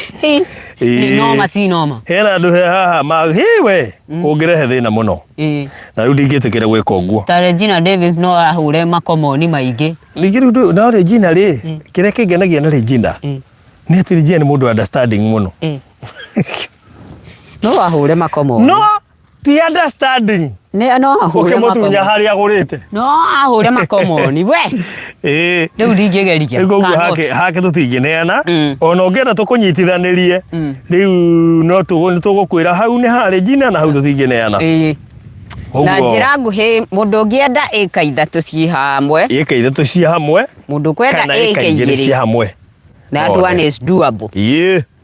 Nĩ noma, si noma. Hena andũ he haha ma hĩ we ũngĩrehe thĩna mũno, na rĩu ndingĩtĩkĩra gwĩka ũguo. Ta Regina Davis no ahũre makomoni maingĩ. Ningĩ rĩu no Regina rĩ, kĩrĩa kĩngenagia na Regina nĩ atĩ Regina nĩ mũndũ understanding mũno. No ahũre makomoni. No ti understanding Nĩ no ahũre ũkĩmũtunya makomoni. harĩa agũrĩte. No ahũre makomoni we. Rĩu ndingĩgeria. Rĩu koguo Cannot. hake tũtingĩneana. Ona ũngĩenda tũkũnyitithanĩrie, rĩu no nĩ tũgũkwĩra hau nĩ ha Regina na hau tũtingĩneana. Na njĩra nguhĩ, mũndũ ũngĩenda ĩka ithatũ ciĩ hamwe, Ĩka ithatũ ciĩ hamwe mũndũ ũkwenda kana ĩka ĩka igĩrĩ ciĩ igĩrĩ, hamwe. That Othe. one is doable.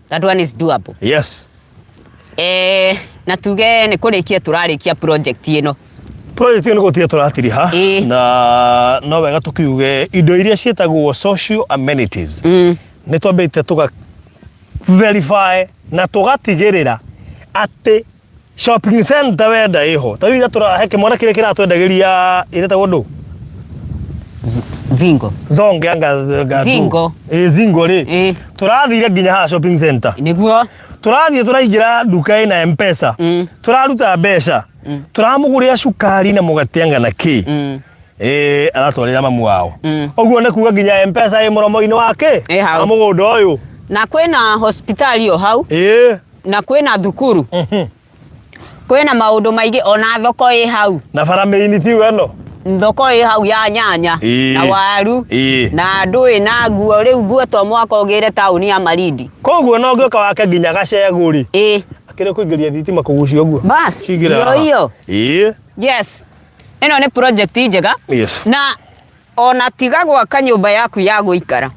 That one is doable. Na tuge nĩ kũrĩkia tũrarĩkia project ĩno. Project ĩyo nĩ gũtiga tũratiriha, na no wega tũkiuge indo iria ciĩtagwo social amenities nĩ twambĩte tũga verify na tũgatigĩrĩra atĩ shopping center wenda ĩho. Ta rĩu ira tũrahe kĩmwana kĩrĩa kĩratwendagĩria ĩretagwo ndũ? Zingo. Zonge anga anga ndũ. Zingo. Ĩ, Zingo rĩ, tũrathire nginya haha shopping center. Nĩguo. Tũrathiĩ tũraingĩra nduka ĩna Mpesa, tũraruta mbeca, tũramũgũrĩra cukari na mũgate anga na kĩ. Ĩ, aratwarĩra mamu wao. Ũguo nĩ kuga nginya Mpesa ĩ mũromo-inĩ wake Ĩ hau. wa mũgũnda ũyũ. Na kwĩna hospitali o hau. Na kwĩna thukuru. Kwĩna maũndũ maingĩ, ona thoko ĩ hau. Na bara mĩini tiyo ĩno. Thoko ĩ hau ya nyanya na waru na ndũĩ na nguo. Rĩu nguo to mũhaka ũgĩre taũni ya Malindi. Koguo no ũngĩũka wake nginya gacegũ rĩ, akĩrĩ kũingĩria thitima kũgucia ũguo. Bas, Cingĩra ndio haha. hiyo. Yes, ĩno nĩ project njega. Na ona tiga gwaka nyũmba yaku ya gũikara,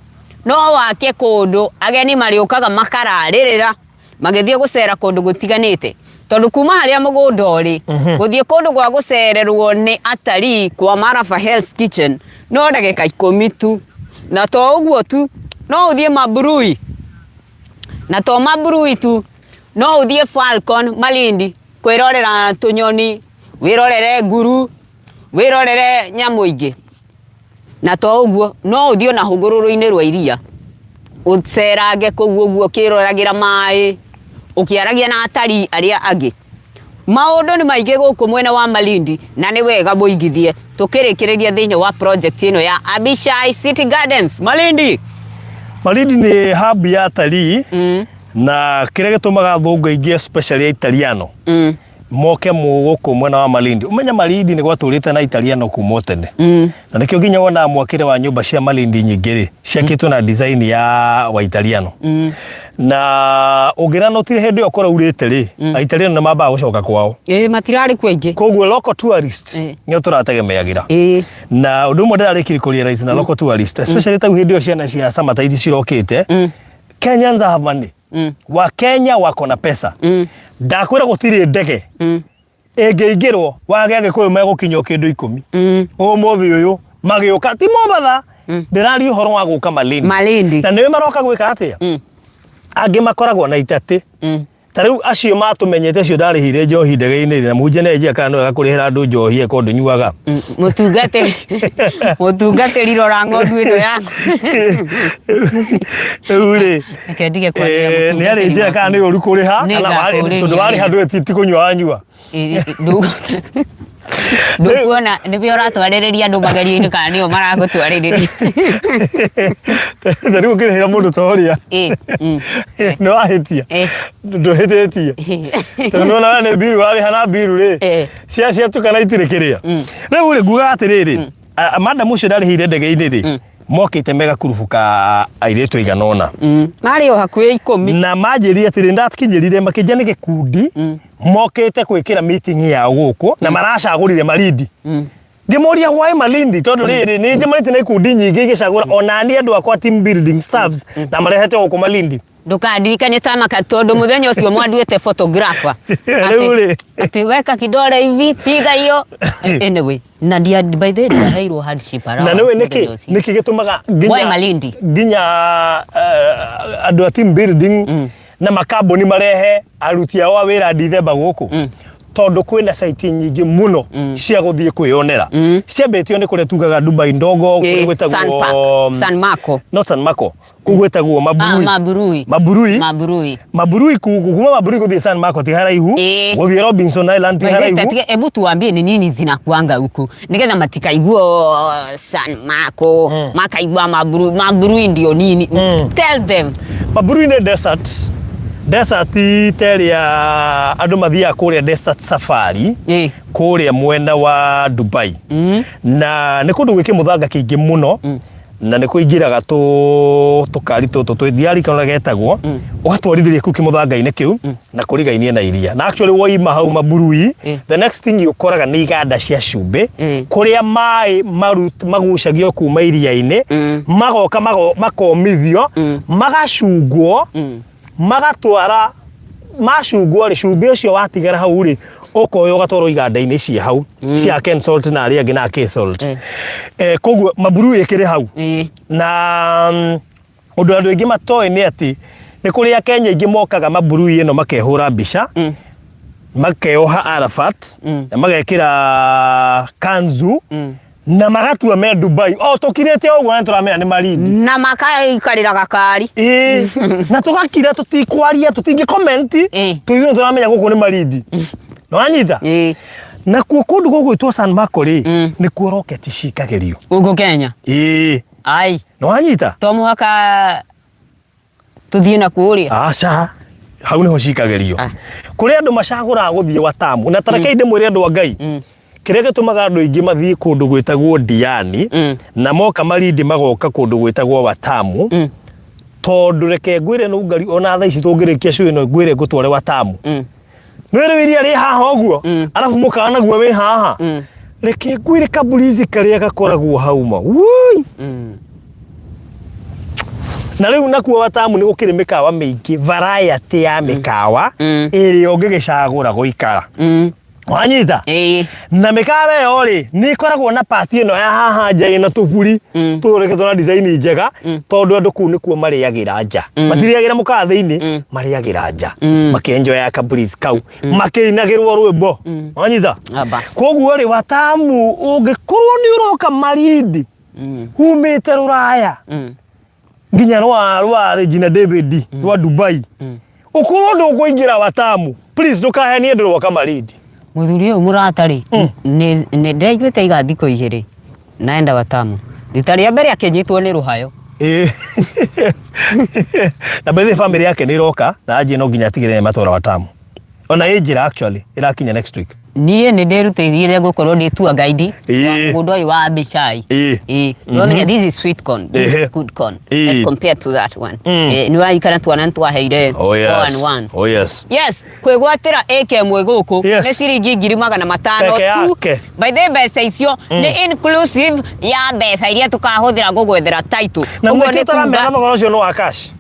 no wake kũndũ ageni marĩũkaga makararĩrĩra magĩthiĩ gũcera kũndũ gũtiganĩte, tondũ kuma harĩa mũgũnda ũrĩ gũthiĩ kũndũ gwa gũcererwo nĩ atarii kwa Maraba Hell's Kitchen no ndagĩka 10 tu. Na to ũguo tu, no ũthiĩ Maburui, na to Maburui tu, no ũthiĩ Falcon Malindi kwĩrorera tũnyoni, wĩrorere nguru, wĩrorere nyamũ ingĩ. Na to ũguo, no ũthiĩ ona hũgũrũrũ-inĩ rwa iria, ũcerange kũu ũguo ũkĩroragĩra maĩ, ũkĩaragia na atarii arĩa angĩ. Maũndũ nĩ maingĩ gũkũ mwena wa Malindi na nĩ wega mũigithie tũkĩrĩkĩrĩria thĩinĩ wa project ĩno ya Abishai City Gardens Malindi. Malindi nĩ hub ya atarii na kĩrĩa gĩtũmaga athũngũ aingĩ especially Aitaliano moke gũkũ mwena wa Malindi. Ũmenye Malindi nĩ gwatũrĩte na Italiano kuma o tene. Na nĩkĩo nginya wonaga mwakĩre wa nyũmba cia Malindi nyingĩ rĩ, ciakĩtwo na design ya wa Italiano. Na ũngĩranotire hĩndĩ ĩyo kũraurĩte rĩ, Aitaliano nĩ mambaga gũcoka kwao. Ĩĩ, matirarĩ kuo aingĩ. Koguo local tourist nĩo tũrategemeagĩra. Na ũndũ ũmwe ndĩrarĩkirie kũ realize na local tourist, especially ta hĩndĩ ĩyo ciana cia Summertide cirokĩte, Kenyans have money. Wakenya wako na pesa. Ndakwĩra gũtirĩ ndege ĩngĩingĩrwo wage Agĩkũyũ megũkinya o kĩndũ 10. Ũmũthĩ ũyũ magĩũka ti Mombatha, ndĩraria ũhoro wa gũka Malindi. Malindi. Na nĩwe maroka gwĩka atĩa? Angĩ makoragwo na itatĩ. Ta rĩu acio matũmenyete acio ndarĩhire njohi ndege-inĩ na mũhunjia nĩ anjia kana nĩ wega kũrĩhĩra andũ njohi eko ndũnyuaga. Mũtungatĩri, mũtungatĩri, rora ng'ondu ĩno yaku. Rĩu rĩ, Reke ndige kwaria nĩ arĩ mũtungatĩri njĩra kana waku. nĩ ũru kũrĩha Nĩ kana ngakũrĩria tondũ warĩha rĩngĩ. ndũĩ ti kũnyua wanyua. Ndũkuona nĩwe ũratwarĩrĩria andũ magerio-inĩ kana nĩo maragũtwarĩrĩria? Ta rĩu ũngĩrĩhĩra mũndũ ta ũrĩa nĩ wahĩtia, ndũhĩtĩtie, tondũ nĩwona we nĩ mbiru warĩha na mbiru rĩ, ciatukana itirĩ kĩrĩa. Rĩu rĩ, ngugaga atĩrĩrĩ, madam ũcio ndarĩhĩire ndege-inĩ rĩ, mokĩte me gakurubu ka airĩtu aigana ũna. Marĩ o hakuhĩ 10. Na manjĩrire atĩrĩ, ndakinyĩrire makĩnjia nĩ gĩkundi mokĩte gwĩkĩra meeting yao gũkũ na maracagũrire Malindi. Ngĩmũria why Malindi, tondũ rĩrĩ nĩ njemanĩtie na ikundi nyingĩ igĩcagũra ona niĩ andũ akwa team building staffs na marehete gũkũ Malindi. Ndũkandirikanie tamaka tondũ mũthenya ũcio mwanduĩte photographer. Rĩu rĩ. Atĩ weka kidole hivi, piga hiyo. Anyway, na ndia by the way ndiaheirwo hardship Na allowance nĩũĩ mũthenya nĩkĩ ũcio. nĩkĩ gĩtũmaga Why nginya Malindi? nginya andũ a team building na makambuni marehe aruti ao a wĩra Dithemba gũkũ, tondũ kwĩna site nyingĩ mũno cia gũthiĩ kwĩyonera. Ciambĩtio nĩ kũrĩa tugaga Dubai ndogo, kũrĩa San gwĩtagwo Park, San Marco. Not San Marco, kũu gwĩtagwo Maburui. Maburui. Maburui. Maburui. Maburui, kuma Maburui gũthiĩ San Marco ti haraihu, gũthiĩ Robinson Island ti haraihu. Hebu tuambie ni nini zinakuanga huku nigetha matikaigua San Marco, makaigua Maburui. Maburui ndio nini? Tell them. Maburui nĩ desert, desert ta ĩrĩa andũ mathiaga kũrĩa desert safari kũrĩa mwena wa Dubai, na nĩ kũndũ gwĩ kĩmũthanga kĩingĩ mũno, na nĩ kũingĩraga tũkari tũtũ twĩ ndiarikana ũrĩa getagwo, ũgatwarithĩria kũu kĩmũthanga-inĩ kĩu na kũrigainie na iria. Na actually woima hau Maburui, the next thing ũkoraga nĩ iganda cia cumbĩ, kũrĩa maĩ magucagio kuma iria-inĩ, magoka makomithio, magacungwo, magatwara. Macungwo rĩ, cumbĩ ũcio watigara hau rĩ, ũkoywo ũgatwarwo iganda-inĩ cia hau cia Kensalt na arĩa angĩ na K-Salt. Koguo Maburui ĩkĩrĩ hau. Na ũndũ andũ aingĩ matoĩ nĩ atĩ nĩ kũrĩ Akenya aingĩ mokaga Maburui ĩno makehũra mbica, makeoha Arafat na magekĩra kanzu na magatua me Dubai o tũkirĩte ũguo na tũramenya nĩ Malindi. Na makaikarĩra gakari. Ĩĩ, na tũgakira tũtikwaria, tũtingĩ comment, tũigue tũramenya gũkũ nĩ Malindi. Nĩwanyita? Nakuo kũndũ gũgwĩtwo San Marco rĩ, nĩkuo roketi cikagĩrio. Gũkũ Kenya? Ĩĩ. Ai. Nĩwanyita? To mũhaka tũthiĩ na kũrĩa. Aca, hau nĩho cikagĩrio. Kũrĩ andũ macagũraga gũthiĩ Watamu na tareke ndĩmwĩre andũ a Ngai, Kĩrĩa gĩtũmaga andũ aingĩ mathiĩ kũndũ gwĩtagwo Diani na moka Malindi magoka kũndũ gwĩtagwo Watamu, tondũ reke ngwĩre nũngari ona thaa ici tũngĩrĩkia show ĩno ngwĩre ngũtware Watamu, nĩ rĩu iria rĩ haha ũguo, arabu mũkawa naguo wĩ haha, reke ngwĩre kaburizi karĩa gakoragwo hau ma woi. Na rĩu nakuo Watamu nĩ gũkĩrĩ mĩkawa mĩingĩ, variety ya mĩkawa ĩrĩa ũngĩgĩcagũra gũikara. Wanyita? Ĩĩ. Na mĩkawa ĩyo rĩ, nĩ ĩkoragwo na pati ĩno ya haha nja ĩna tũburi tũthondeketwo na design njega, tondũ andũ kũu nĩkuo marĩagĩra nja. Matirĩagĩra mũkawa thĩinĩ, marĩagĩra nja makĩenjoya kabreeze kau makĩinagĩrwo rwĩmbo. Wanyita? Ah, bas. Koguo rĩ, Watamu ũngĩkorwo nĩ ũroka Malindi umĩte rũraya nginya rwa Regina David rwa Dubai, ukorwo ndũkũingĩra Watamu, please ndũkahenie ndũroka Malindi. Mũthuri ũyũ mũrata rĩ, nĩ ndĩraiguĩte iga thikũ igĩrĩ naenda Watamu. Rita rĩa mbere akĩnyitwo nĩ rũhayo. Ĩĩ. Na by the way, family yake nĩ ĩroka na anjie no nginya atigĩrĩre nĩ matwara Watamu. Ona ĩ njĩra actually ĩrakinya next week. Niĩ nĩ ndĩrutĩire gũkorwo ndĩ tour guide Ĩĩ. wa mũgũnda ũyũ wa Abishai. Ĩĩ. Ĩĩ. Ndonire this is sweet corn. This Ehe. is good corn. Ĩĩ. As compared to that one. Ĩĩ, nĩ waikara tuona nĩ twaheire Oh yes. 4 and 1. Oh yes. Yes, kwĩgwatĩra ĩka ĩmwe gũkũ Yes. nĩ ciringi 500,000 Peke tu. yake. By the way, mbeca icio nĩ inclusive ya mbeca iria tũkahũthĩra gũgwethera title. Na Ũguo mwĩkĩ nĩ ũtaramera kuga- thogora ũcio nĩ wa cash.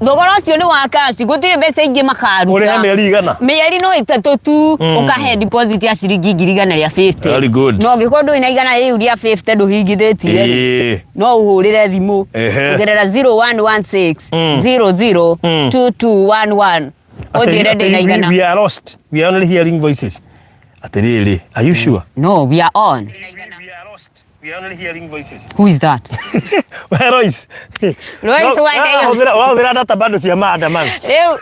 Thogora ũcio nĩ wa cash, gũtirĩ mbeca ingĩ makaruta. Ũrĩhe mĩeri igana? Mĩeri no ĩtatũ tu, ũkahe deposit ya ciringi 150,000. Very good. No ũngĩkorwo ndũrĩ na igana rĩu rĩa 50 ndũhingithĩtie rĩ, no ũhũrĩre thimũ kũgerera 0116 00 2211 ũnjĩre ndĩ na igana. We are lost. We are only hearing voices. Atĩrĩrĩ, are you sure? No, we are on. We are lost. We are only hearing voices. Who is that? We Royce. Royce wa Kenya. Ũrahũthĩra data bado cia maandamano. Rĩu,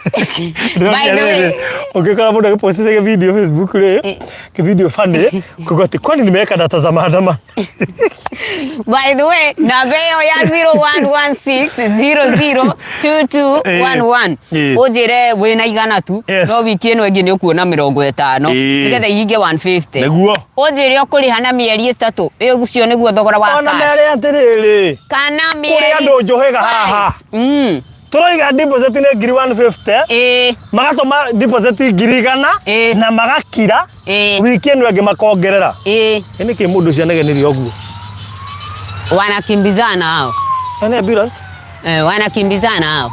by the way, Ũngĩkora mũndũ agĩpostĩte video Facebook rĩ, video funny, kuga atĩ kwani nimeweka data za maandamano. By the way, namba ĩyo ya 0116002211 ũnjĩre wĩna igana tu, no wiki ĩno ĩngĩ nĩ ũkuona 50, nĩgetha ihinge 150. Nĩguo. Ũnjĩre ũkũrĩha na mĩeri 3, ũcio nĩguo thogora wa Ona cash. mere atĩrĩrĩ, Kana kũrĩ mĩeri andũ njũhĩga haha. Tũroiga deposit nĩ 150,000, magatũma deposit 100,000 na magakira, wiki ĩno ĩngĩ makongerera. Ĩ nĩkĩ mũndũ ũcio anegenire ũguo? Wanakimbizana hao. Nĩ ambulance? Wanakimbizana hao.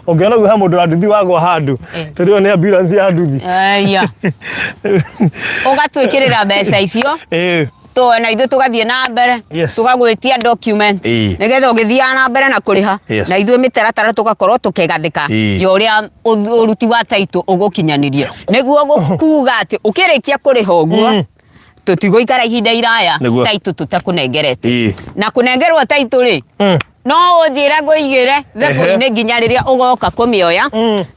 Ũngĩona ũguo he mũndũ wa nduthi wagwa handũ, tondũ ĩyo nĩ ambulance ya nduthi. Aya. Ũgatwĩkĩrĩra mbeca icio, na ithuĩ tũgathiĩ na mbere, tũgagwĩtia document, nĩgetha ũgĩthiaga na mbere na kũrĩha, na ithuĩ mĩtaratara tũgakorwo tũkĩgathĩka ya ũrĩa ũruti wa title ũgũkinyanĩria, nĩguo kuga atĩ ũkĩrĩkia kũrĩha ũguo, tũtigũikara ihinda iraya title tũtakũnengerete. Na kũnengerwo title rĩ, no ũnjĩre ngũigĩre thebũ-inĩ nginya rĩrĩa ũgoka kũmĩoya,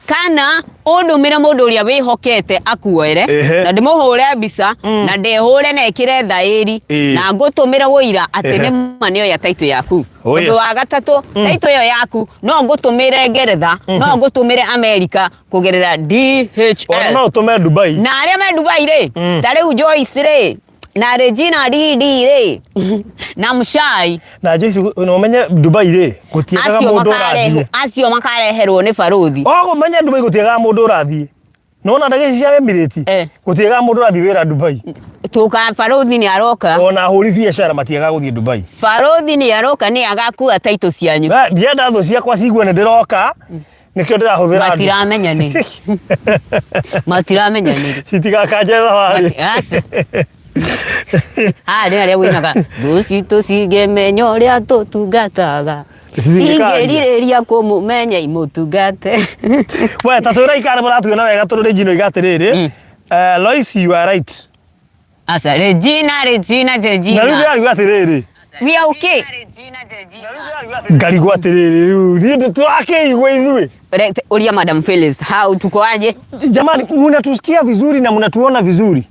kana ũndũmĩre mũndũ ũrĩa wĩhokete akuoere, na ndĩmũhũre mbica, na ndĩhũre na ĩkĩre thaĩri, na ngũtũmĩre ũira atĩ nĩ ma nĩoya title yaku. Oh, yes. Ũndũ wa gatatũ, title ĩyo yaku no ngũtũmĩre Ngeretha, no ngũtũmĩre Amerika kũgerera DHL. Ona no ũtũme Dubai. Na arĩa me Dubai rĩ, ta rĩu Joyce rĩ, na Regina DD rĩ, na Mshai. Na Joyce, no ũmenye Dubai rĩ, gũtiagaga Acio mũndũ makarehe, ũrathiĩ. acio makareherwo nĩ barũthi. O ũmenye Dubai gũtiagaga mũndũ ũrathiĩ. Nona ndege ici cia Emirate, gũtiagaga mũndũ ũrathiĩ wĩra Dubai. Tũka barũthi nĩ aroka. Ona ahũri biacara matiagaga gũthiĩ Dubai. Barũthi nĩ aroka, nĩ agakua title cianyu. Na ndienda thũ ciakwa cigue nĩ ndĩroka, nĩkĩo ndĩrahũthĩra andũ. Matiramenya nĩ. Matiramenya nĩ. Citigakanje thabarĩ. Aca. Haha nĩ harĩa wĩinaga thũ citũ cingĩmenya ũrĩa tũtungataga. Cingĩkaria. Ingĩrirĩria kũmũmenya imũtungate. We ta twĩra ikara mũratuona wega tondũ Regina oiga atĩrĩrĩ, Lois, you are right. Aca, Regina, Regina, Na rĩu Regina. ndĩrariuga atĩrĩrĩ, We are okay. ngarigwo atĩrĩrĩ, rĩu niĩ tũrakĩigua ithuĩ. Uria Madam Phyllis, how tuko aje? Jamani, mnatusikia vizuri na mnatuona vizuri.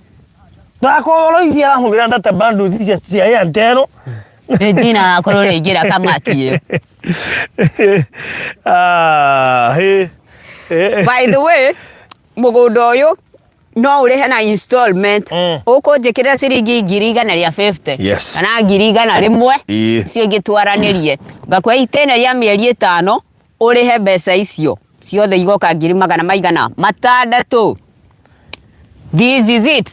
Na kwa Lois arahũthĩra data bundles icio cia Airtel. Regina akorwo nĩ kamati ĩyo. Ah, hey. By the way, mũgũnda ũyũ No ũrĩhe na installment. Ũkũnjĩkĩrĩra ciringi 150,000. Kana 100,000. Icio ingĩ twaranĩrie. Ngakũhe itĩna rĩa mĩeri 5 ũrĩhe mbeca icio ciothe igoka ngiri magana maigana matandatũ. This is it.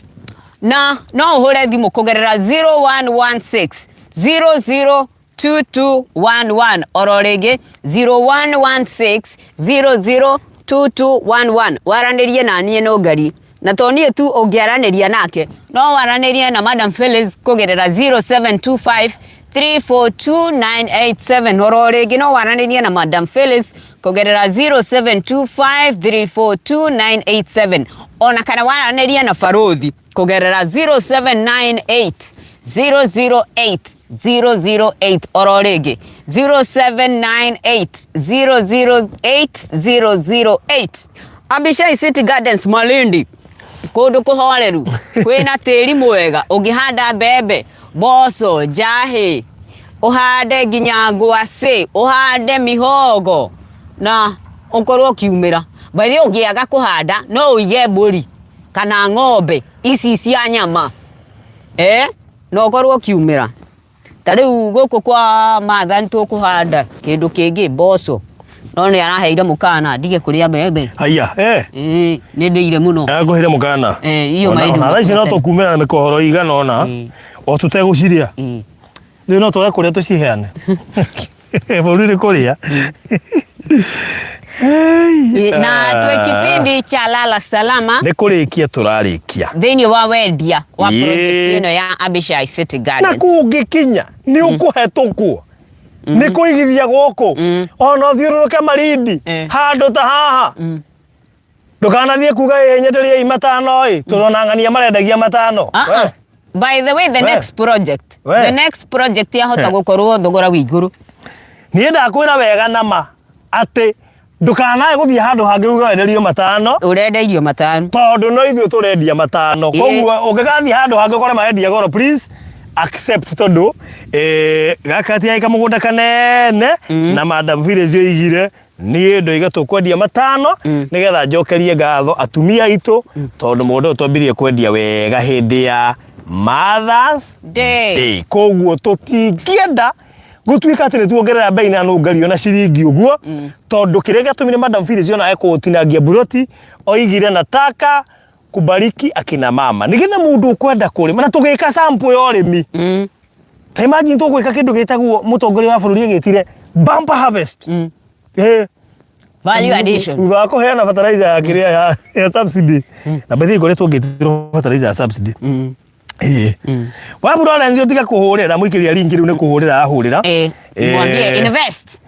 Na no ũhũre thimũ kũgerera 0116 00 2211 oro rĩngĩ 0116 00 2211 waranĩrie na niĩ no ngari na to niĩ tu ũngĩaranĩria nake no waranĩrie na Madam Phyllis kũgerera 0725 342987 oro rĩngĩ no waranĩrie na Madam Phyllis kũgerera 0725 342987 ona kana waranĩrie na Barũthi kũgerera 0798 008 008 oro rĩngĩ 0798 008 008 Abishai City Gardens Malindi kũndũ kũhoreru kwĩna tĩri mwega ũngĩhanda mbembe mboco njahĩ ũhande nginya ngwacĩ ũhande mihogo na ũkorwo ũkiumĩra by the way ũngĩaga kũhanda no ũige mbũri kana ng'ombe ici cia nyama eh na ũkorwo ũkiumĩra ta rĩu gũkũ kwa Martha nĩ tũkũhanda kĩndũ kĩngĩ mboco no nĩ araheire mũkana ndige kũrĩa mbembe. Haiya, eh. Ĩĩ, nĩ ndĩire mũno. Arakũheire mũkana? Eh, iyo Ona maĩ ona thaa ici no ndũgũkĩte. tũkumĩra na mĩkohoro igana ũna Ĩĩ. o tũtegũcirĩa. Ĩĩ. Rĩu no twage kũrĩa tũciheane. Bũrũri nĩ kũrĩa. Na twĩ kipindi cha Lala Salama Nĩ kũrĩkia tũrarĩkia. thĩinĩ wa wendia wa Ĩĩ. project ĩno ya Abishai City Na Gardens. kũu ũngĩkinya nĩ ũkũhetũkwo. Nĩ kũigithia gũkũ. Ona ũthiũrũrũke Malindi Eh. handũ ta haha. Ndũkanathiĩ kuga ĩ nyenderie matano ĩ tũrona ng'ania marendagia matano. Ah, ah. We. By the way, the We. next project, We. the next project yahota gũkorwo thogora wĩ igũrũ. Niĩ ndakwĩra wega na ma atĩ ndũkanae gũthiĩ handũ hangĩ uge wenderio matano Ũrendeirio matano. tondũ no ithuĩ tũrendia matano. Ĩĩ. Koguo ũngĩgathiĩ handũ hangĩ ũkore marendia goro please accept tondũ eh, gaka ti kamũgũnda kanene na Madam Phyllis oigire niĩ ndoiga tũkwendia matano nĩgetha njokerie ngatho atumia aitũ tondũ mũgũnda ũyũ twambirie kwendia wega hĩndĩ ya Mother's Day. Day. Koguo tũtingĩenda gũtuĩka atĩ nĩ tuongerera bei na nũngario na ciringi ũguo tondũ kĩrĩa gĩatũmire Madam Phyllis ona ekũtinangia buroti oigire nataka kubariki akina mama nĩgetha mũndũ ũkwenda kũrĩma na tũgĩka sample ya ũrĩmi ta imagine tũgwĩka kĩndũ gĩtagwo mũtongoria wa bũrũri agĩtire bumper harvest Eh, Value addition. thutha wa kũheana fertilizer ya kĩrĩa ya, ya subsidy na by the way ngoretwo ngĩtĩrwo fertilizer ya subsidy ĩĩ wa Lawrence ũtige kũhũrĩra mũikĩria link rĩu nĩ kũhũrĩra ahũrĩra Eh, mwambie invest.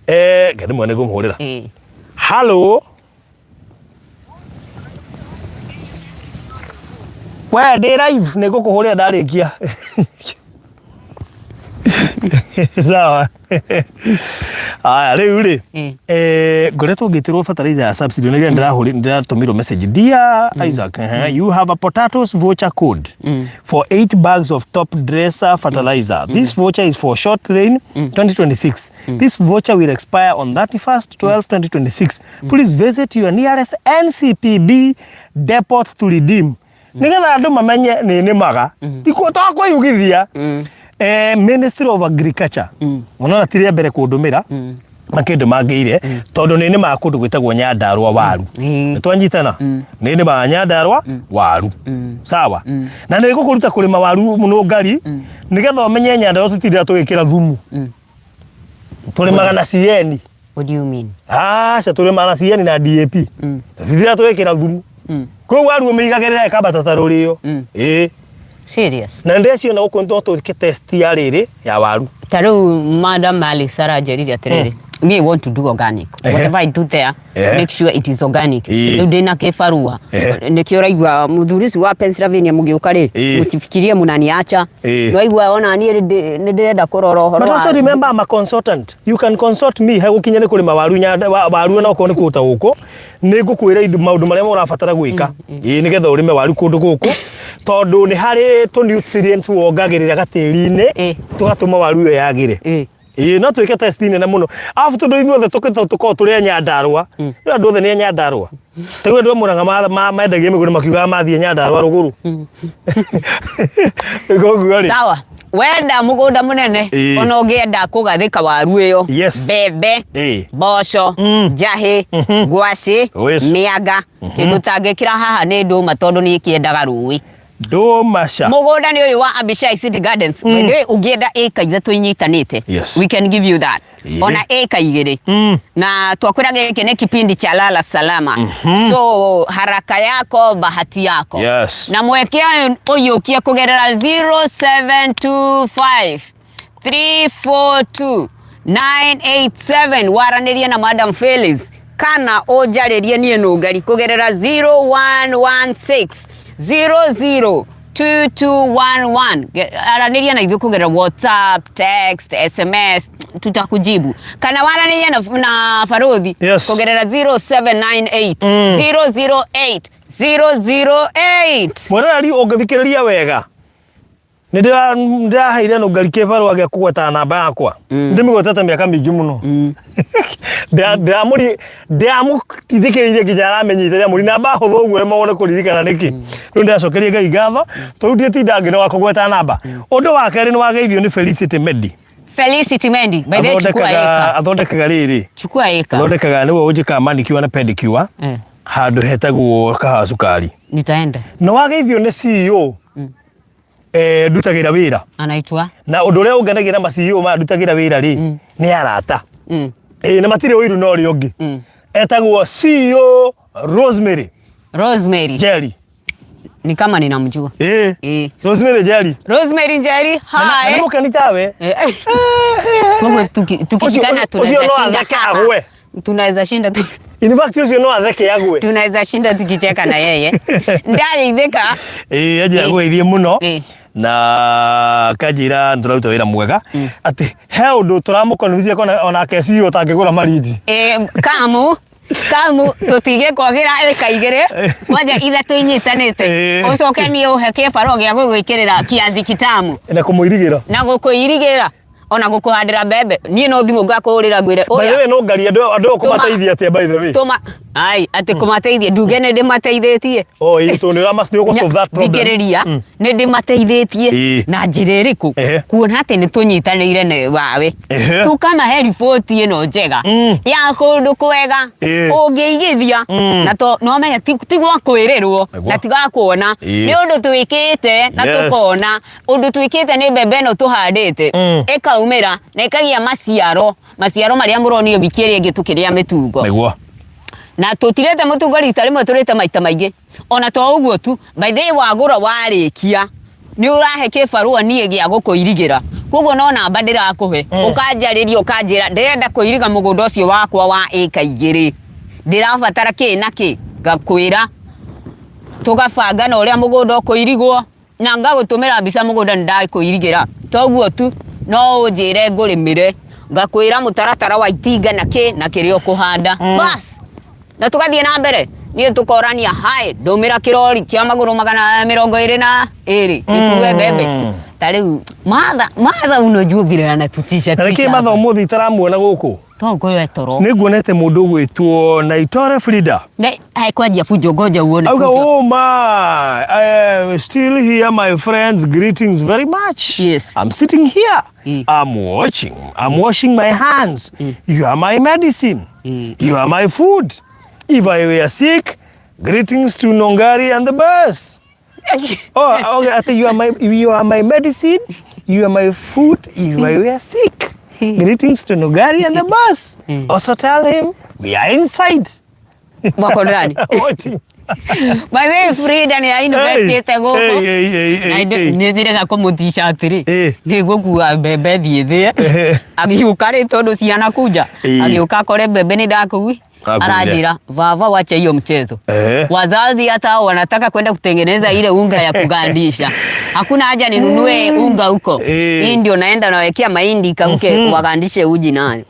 eh ngai mwene ngũmũhũrĩra Eh. Hello. We ndĩ live nĩ ngũkũhũrĩra ndarĩkia. Sawa. Aya rĩu rĩ eh ngoretwo ngĩtĩrwo fertilizer ya subsidy na rĩrĩa ndĩrahũri ndĩratũmĩrwo message dear Isaac eh, you have a potatoes voucher code for 8 bags of top dresser fertilizer this voucher is for short rain 2026 This voucher will expire on 31st 12 2026. Please visit your nearest NCPB depot to redeem. Nigetha andũ mamenye nĩ nĩmaga ti to kwĩyugithia eh, Ministry of Agriculture ona ti rĩa mbere kũndũmĩra makĩndũ mangĩire tondũ nĩ nĩmaga kũndũ gwĩtagwo Nyandarua waru nĩ twanyitana nĩ nĩmaga Nyandarua waru sawa na nĩ ngũkũruta kũrĩma waru mũnũngari nĩgetha ũmenye Nyandarua tũtindaga tũgĩkĩra thumu tũrĩmaga na CN What do you mean? aca tũrĩmaga na CN na DAP tũtithira twĩkĩra thumu koguo waru ũmĩigagĩrĩra ĩkambata ta rũrĩo ĩĩ Serious? na ndĩraciona gũkũ no twĩke test ya rĩrĩ ya waru Ta rĩu Madam Alice aranjĩrire atĩrĩrĩ me I want to do organic. Ehe. Whatever I do there, Ehe. make sure it is organic. Ĩĩ. Rĩu ndĩna kĩbarũa Ehe. nĩkĩo ũraigua mũthuri ũcio wa Pennsylvania mũgĩũka rĩ Ĩĩ. mũcifikirie mũnaniacha Ĩĩ. nĩwaigua ona niĩ nĩ ndĩrenda kũrora ũhoro But wa also remember I'm a consultant. You can consult me hegũkinya nĩ kũrĩma waru nyanda waru ona okorwo nĩ kũndũ ta gũkũ nĩ ngũkwĩra indo maũndũ marĩa ũrabatara gwĩka ĩĩ nĩgetha ũrĩme waru kũndũ gũkũ tondũ nĩ harĩ tũ nutrients wongagĩrĩra gatĩri-inĩ Ĩĩ. tũgatũma waru ĩyo yagĩre Ĩĩ. Ĩĩ no twĩke test nene mũno. Arabu tondũ ithuothe tũkoragwo tũrĩ a Nyandarũa. Rĩu andũ othe nĩ a Nyandarũa. Ta rĩu andũ a Mũrang'a mendagia mĩgũnda makiugaga mathiĩ Nyandarũa rũgũrũ. Koguo rĩ. Sawa. Wenda mũgũnda mũnene Ĩĩ. ona ũngĩenda kũgathĩka waru ĩyo Yes. mbembe Ĩĩ. mboco njahĩ ngwacĩ Yes. mĩanga kĩndũ ũtangĩkĩra haha nĩ ndũma tondũ nĩ ĩkĩendaga rũĩ. Ndũma ca. Mũgũnda nĩ ũyũ wa Abishai City Gardens. By the way, ũngĩenda ĩka ithatũ inyitanĩte. Yes. We can give you that. Ĩĩ. Ona ĩka igĩrĩ. Na twakwĩra gĩkĩ nĩ kipindi cha lala salama. So haraka yako bahati yako. Yes. Na mweke ũyũ ũiyũkie kũgerera 0725 342 987 waranĩrie na Madam Phyllis kana ũnjarĩrie niĩ Nũngari kũgerera 0116 00 2211. Aranĩria na ithuĩ kũgerera WhatsApp, text, SMS, tutakujibu. Kana waranĩrie na Barothi Yes. kũgerera 0798 008 008. Mweroreri ũngĩthikĩrĩria wega nĩ ndĩraheire Nũngari kĩbarũa gĩa kũgweta namba yakwa ndĩmĩgwetete mĩaka mĩingĩ mũno Ndĩramũtindĩkĩrĩirie nginya aramenyithia nyamũri namba hũthũ ũguo remagwo nĩ kũririkana nĩkĩ. Rĩu ndĩracokeria Ngai ngatho tondũ ndiĩtinda ngĩnoga kũgweta namba. Ũndũ wa kerĩ nĩ wageithio nĩ Felicity Mendi. Felicity Mendi, by the way, chukua Athondekaga eka. athondekaga rĩrĩ Chukua eka. athondekaga nĩwe ũnjĩkaga manicure na pedicure handũ hetagwo Kahawa Cukari. Nitaenda. Na wageithio nĩ CEO ndutagĩra wĩra. Anaitwa. Na ũndũ ũrĩa ũngenagia na ma CEO maya ndutagĩra wĩra rĩ nĩ arata. Ĩĩ na matirĩ ũiru na ũrĩa ũngĩ. Etagwo CEO Rosemary Rosemary. Njeri. Ni kama ninamjua. Ĩĩ. Ĩĩ. Rosemary Njeri. Rosemary Njeri, Na hi. nĩ mũkeni tawe. Koguo tukishikana Ũcio tunaweza no shinda. atheke agwe. Tunaweza shinda tu. In fact ũcio no atheke agwe. Tunaweza shinda tukicheka na yeye. Ndageithĩka. Ĩĩ anjĩra ngũgeithie mũno. Ĩĩ. Na kanjĩra nĩ tũraruta wĩra mwega atĩ he ũndũ tũramũconvince onake CEO ũtangĩgũra marindi. Ĩĩ, kamu kamu tũtige kwagĩra ĩka igĩrĩ kwanja ithatũ inyitanĩte Ĩĩ. ũcoke niĩ ũhe kĩbarũa gĩa gũgwĩkĩrĩra kiazi kitamu Na kũmũirigĩra. na gũkũirigĩra ona gũkũhandĩra mbembe niĩ no thimũ ngakũhũrĩra ngwĩre By the ũya way no ngari andũ andũ kũmateithia atĩa by the way. tũma ai atĩ kũmateithia nduge nĩ ndĩmateithĩtie Oh, ĩĩ tondũ nĩ ũrama nĩ ũgũ solve that problem. thikĩrĩria nĩ ndĩmateithĩtie Ĩĩ. na njĩra ĩrĩkũ Ehe. kuona atĩ nĩ tũnyitanĩire na wawe Ehe. tũkamahe riboti ĩno njega ya kũndũ kwega Ĩĩ. ũngĩigithia na to no menya ti gwa kwĩrĩrwo Nĩguo. na ti gwa kuona Ĩĩ. nĩ ũndũ twĩkĩte na Yes. tũkona ũndũ twĩkĩte nĩ mbembe ĩno tũhandĩte ĩkaumĩra na ĩkagĩa maciaro maciaro marĩa mũronio wiki ĩrĩa ĩngĩ tũkĩrĩa mĩtungo Nĩguo. na tũtirĩte mũtungo rita rĩmwe tũrĩte maita maingĩ ona to ũguo tu by the way wagũra warĩkia nĩ ũrahe kĩbarũa niĩ gĩa gũkũirigĩra koguo no namba ndĩrakũhe ũkanjarĩria ũkanjĩra ndĩrenda kũiriga mũgũnda ũcio wakwa wa ĩka igĩrĩ ndĩrabatara kĩ na kĩ ngakwĩra tũgabanga na ũrĩa mũgũnda ũkũirigwo na ngagũtũmĩra mbica mũgũnda nĩ ndakũirigĩra toguo tu no ũnjĩre ngũrĩmĩre ngakwĩra mũtaratara wa itinga na kĩ na kĩrĩa ũkũhanda bas na tũgathiĩ na mbere niĩ tũkorania hai ndũmĩra kĩrori kĩa magũrũ 222 gĩkue mbembe ta rĩu Martha Martha unajua vile anatutisha Na nĩkĩ tisha Martha hapa. ũmũthĩ itaramuona gũkũ? To ngorwo toro Nĩ nguonete mũndũ ũgwĩtwo Naitore Frida. Ne hai kwanjia fujo ngoja uone Auga, fujo. oh my, I am still here, my friends. Greetings very much. Yes. I'm sitting here. I'm watching. I'm washing my hands. You are my medicine. You are my food. If I were sick, greetings to Nongari and the birds. Oh, okay. I think you are my medicine. You are my food. If I were sick, greetings to Nongari and the bus. Also tell him we are inside. Wako ndani. Watching. By the way, Frida nĩ ainvestĩte gũkũ. Hey, hey, hey, hey, Na hey. nĩ thirega kũmũtisha atĩrĩ Eh. nĩ ngũkua mbembe thiĩ thĩe Ehe. agĩũka rĩ tondũ ciana kunja Eh. agĩũka akore mbembe nĩ ndakui Akuire. aranjĩra baba wacha hiyo mchezo Eh. wazazi hata wanataka kwenda kutengeneza ile unga ya kugandisha hakuna haja ninunue unga huko Eh. hii ndio naenda nawekea mahindi ikauke wagandishe uji nayo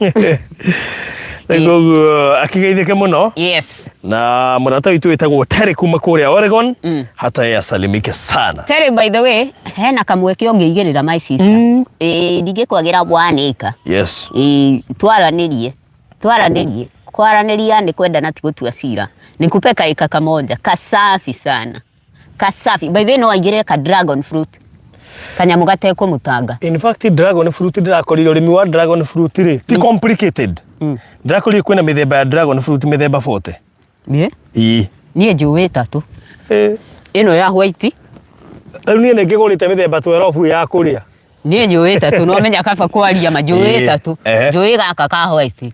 Koguo akĩgeithĩke mũno yes na mũrata witũ wĩtagwo Terry kuma kũrĩa Oregon hata yeye asalimike sana. Terry by the way Hena kamweke ũngĩigĩrĩra, my sister. Ĩĩ, ndingĩkwagĩra bwanĩka. Ĩĩ, twaranĩrie, twaranĩrie. Kwaranĩria nĩ kwendana, ti gũtua cira. Nikupe kaika kamoja kasafi sana, kasafi. By the way, no aigĩrĩre ka dragon fruit, kanyamũ gatekũmũtanga. In fact, dragon fruit, ndĩrakorire ũrĩmi wa dragon fruit rĩ ti complicated. Ndĩrakorire kwĩna mĩthemba ya dragon fruit, mĩthemba 40. Niĩ? Ĩĩ. Niĩ njũĩ ĩtatũ. Ĩno ya white. Rĩu niĩ nĩ ngĩgũrĩte mĩthemba 12 ya kũrĩa. Niĩ njũĩ ĩtatũ, no menya kaba kwaria ma, njũĩ ĩtatũ. Njũĩ gaka ka white.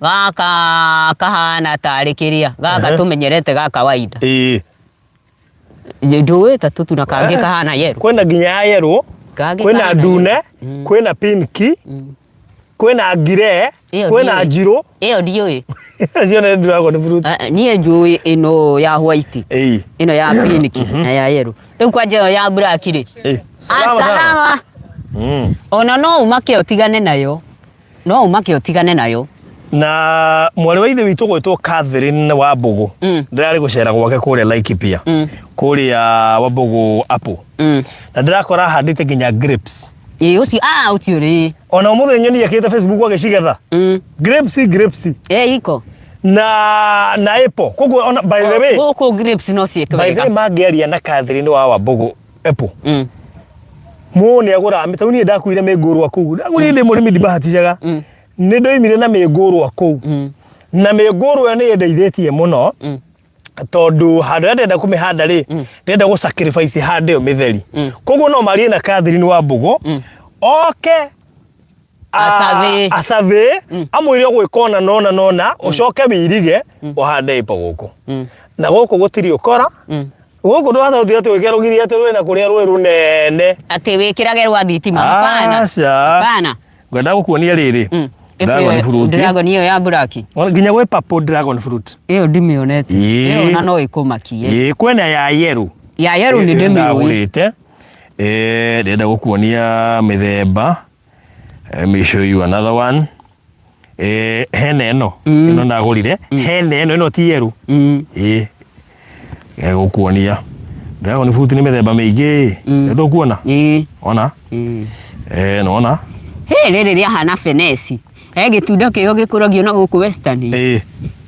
Gaka kahana tarĩ kĩrĩa gaka tũmenyerete ga kawaida. Njũĩ ĩtatũ tu, na kangĩ kahana yellow. Kwĩna nginya ya yellow, Kangĩ kwĩna kahana ndune, yellow. Kwĩna pinki, kwĩna ngire, Ĩyo kwĩna ndiũĩ. njirũ. Ĩyo ndiũĩ. Cio nĩ dragon fruit. Ah, niĩ njũĩ ĩno ya white, ĩno ya pink na ya yellow. Rĩu kwanja ĩyo ya black rĩ. Salama sana. Salama. Ona no ũmake ũtigane nayo, no ũmake ũtigane nayo. Na mwarĩ wa ithe witũ gwĩtwo Catherine wa Mbũgũ, ndĩrarĩ gũcera gwake kũrĩa Laikipia, kũrĩa Wambũgũ Apple, na ndĩrakora ahandĩte nginya grapes. Ĩ, ũcio, ah, ũcio rĩ. Ona ũmũthĩ nyoni ekĩrĩte Facebook agĩcigetha grapes, grapes. Ĩ iko. Na apple. Koguo ona, by the way, gũkũ grapes no ciĩke by the way, wega. mangĩaria na Catherine wa Wambũgũ Apple, mũũ nĩ agũraga. Tondũ niĩ ndakuire mĩngũrwa kũu, ndagũrire ndĩ mũrĩmi, ndibahaticaga, nĩ ndoimire na mĩngũrwa kũu, na mĩngũrwa ĩyo nĩ ĩndeithĩtie mũno, tondũ handũ harĩa ndĩrenda kũmĩhanda rĩ, ndĩrenda gũ sacrifice hande ĩyo mĩtheri. Koguo no marie na Catherine wa Mbũgũ oke Asurvey. Asurvey, amwĩre ũgwĩka ũna nona nona, ũcoke wĩirige ũhande apple gũkũ, na gũkũ gũtirĩ ũkora. Gũkũ ndwathothire atĩ wĩke rũgiri atĩ rwĩna kũrĩa rwĩ rũnene. Atĩ wĩkĩrage rwa thitima, hapana. Aca. Hapana. Ngwenda gũkuonia rĩrĩ, dragon fruit. Dragon ĩyo ya black. Ona nginya gwĩ purple dragon fruit. Ĩyo ndimĩonete. Ĩĩ. Ĩyo ona no ĩkũmakie. Ĩĩ, kwĩna ya yellow. Ya yellow nĩ Ĩyo ndĩmĩũĩ. ndagũrĩte. Ndĩrenda gũkuonia mĩthemba. Let me show you another one. Hena ĩno, ĩno ndagũrire. Hena ĩno, ĩno ti yellow. Ĩĩ. Gũkuonia. Dragon fruit nĩ mĩthemba mĩingĩ. Ndũkuona? Ĩĩ. Ona? Ĩĩ. Nĩwona? Hĩ, rĩrĩ rĩahana fenesi. He gĩtunda kĩo gĩkũragio na gũkũ western.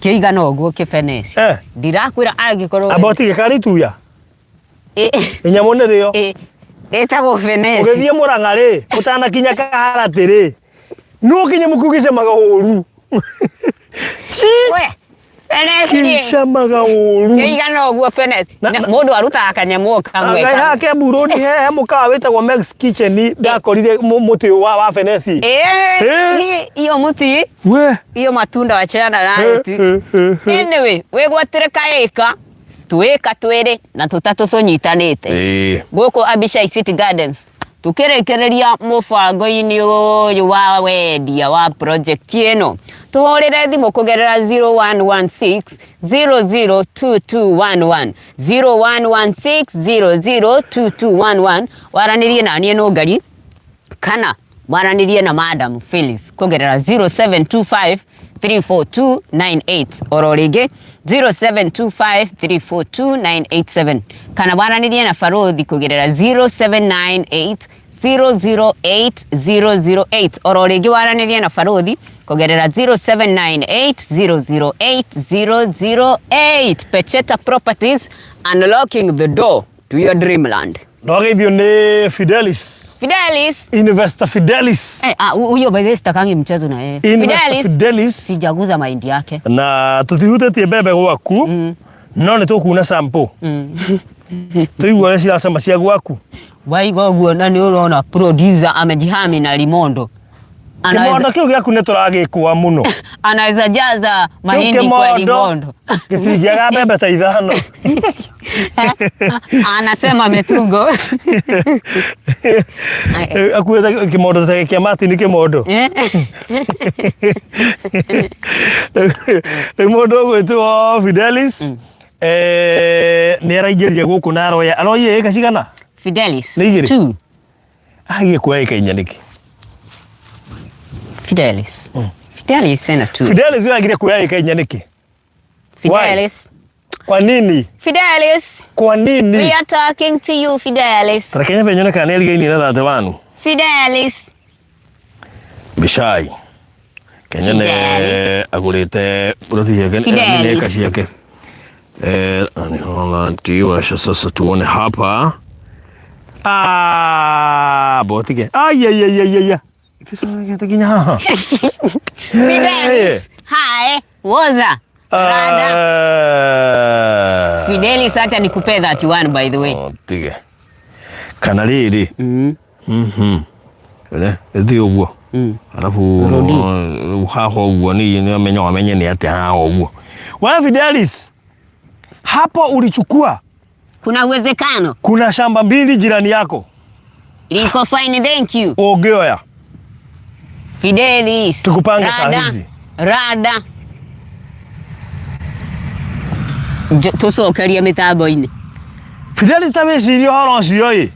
Kĩigana ũguo kĩfenesi. Ndirakwĩra angĩkorwo Amba ũtige karĩ ituya. Inyamũ nĩ rĩo. Ĩtagwo fenesi. Ũgĩthiĩ Mũrang'a rĩ, ũtanakinya Kaharatĩ rĩ, no kĩnyamũ kĩu gĩcamaga ũru. We, fenesi rĩ. Gĩcamaga ũru. Kĩigana ũguo fenesi. Mũndũ arutaga kanyamũ o kamwe. Ngai haha Kiambu Road he mũkawa wĩtagwo Meg's Kitchen, ndakorire mũtĩ wa fenesi. Ĩĩ, iyo mũti. We. Iyo matunda wachana nayo tu. Anyway, wĩgwatĩre kaĩka, twĩka twĩrĩ na tũtatũ tũnyitanĩte. Gũkũ Abishai City Gardens tukĩrĩkĩrĩria mũbango-inĩ ũyũ wa wendia wa project ĩno, tũhũrĩre thimũ kũgerera 0116 002211, 0116 002211, waranĩrie na niĩ Nũngari, kana waranĩrie na Madam Phyllis kũgerera 0725 34298, oro rĩngĩ 0725 342 987, kana waranĩrie na Barothi kũgerera 0798 008 008, oro rĩngĩ waranĩrie na Barothi kũgerera 0798 008 008. Pecheta Properties, unlocking the door to your dreamland. No geithio nĩ Fidelis. Fidelis. Investor Fidelis. Eh, ah, huyo by the way sitakangi mchezo na yeye. Investor Fidelis. Fidelis. Sijaguza mahindi yake. Na tũtihutĩtie mbembe gwaku, no nĩ tũkuna sample tũigue ũrĩa ciracama cia gwaku. Waiga ũguo na nĩ ũrona producer amejihami na limondo. Kĩmondo kĩu gĩaku nĩ tũragĩkũa mũno. Anaweza jaza Kĩu mahindi kwa kĩmondo limondo. gĩtingĩaga mbembe ta ithano. Anasema metungo. Akuĩte kĩmondo ta kĩa Martin kĩmondo. Rĩu mũndũ ũgwĩtwo Fidelis nĩ araingĩrire gũkũ na aroya aroyire ĩka cigana? Fidelis. Nĩ igĩrĩ? Two. Agiĩ kuoya ĩka inya nĩkĩ? Fidelis. Fidelis ena two. Fidelis ũyũ agire kuoya ĩka inya nĩkĩ? Fidelis. Kwa nini? Fidelis. Kwa nini? We are talking to you, Fidelis. Reke nyambe nyone kana nĩarigainie na 31. Fidelis. Bishai. Kenya nĩ Fidelis. agũrĩte buroti ciake Fidelis. nĩ eka ciake. Eh, tiwasha sasa tuone hapa. Ah, botige. Ai ai ai ai ai. Ithe nginya haha. Fidelis. Hi. Woza. Rada. Ah. Fidelis, acha nikupe 31 by the way. Tige. Kana rĩrĩ. Mhm. Ĩrĩ, ĩthiĩ ũguo. Alafu rĩu haha ũguo nĩ nĩ amenye wamenye nĩ atĩa haha ũguo. Wewe Fidelis, hapo ulichukua Kuna uwezekano kuna shamba mbili jirani yako liko fine, thank you. ũngĩoya. Fidelis. Tukupange saa Rada. hizi. Rada. Tucokerie mitambo-inĩ. Fidelis ta wĩcirie ũhoro ũcio ĩ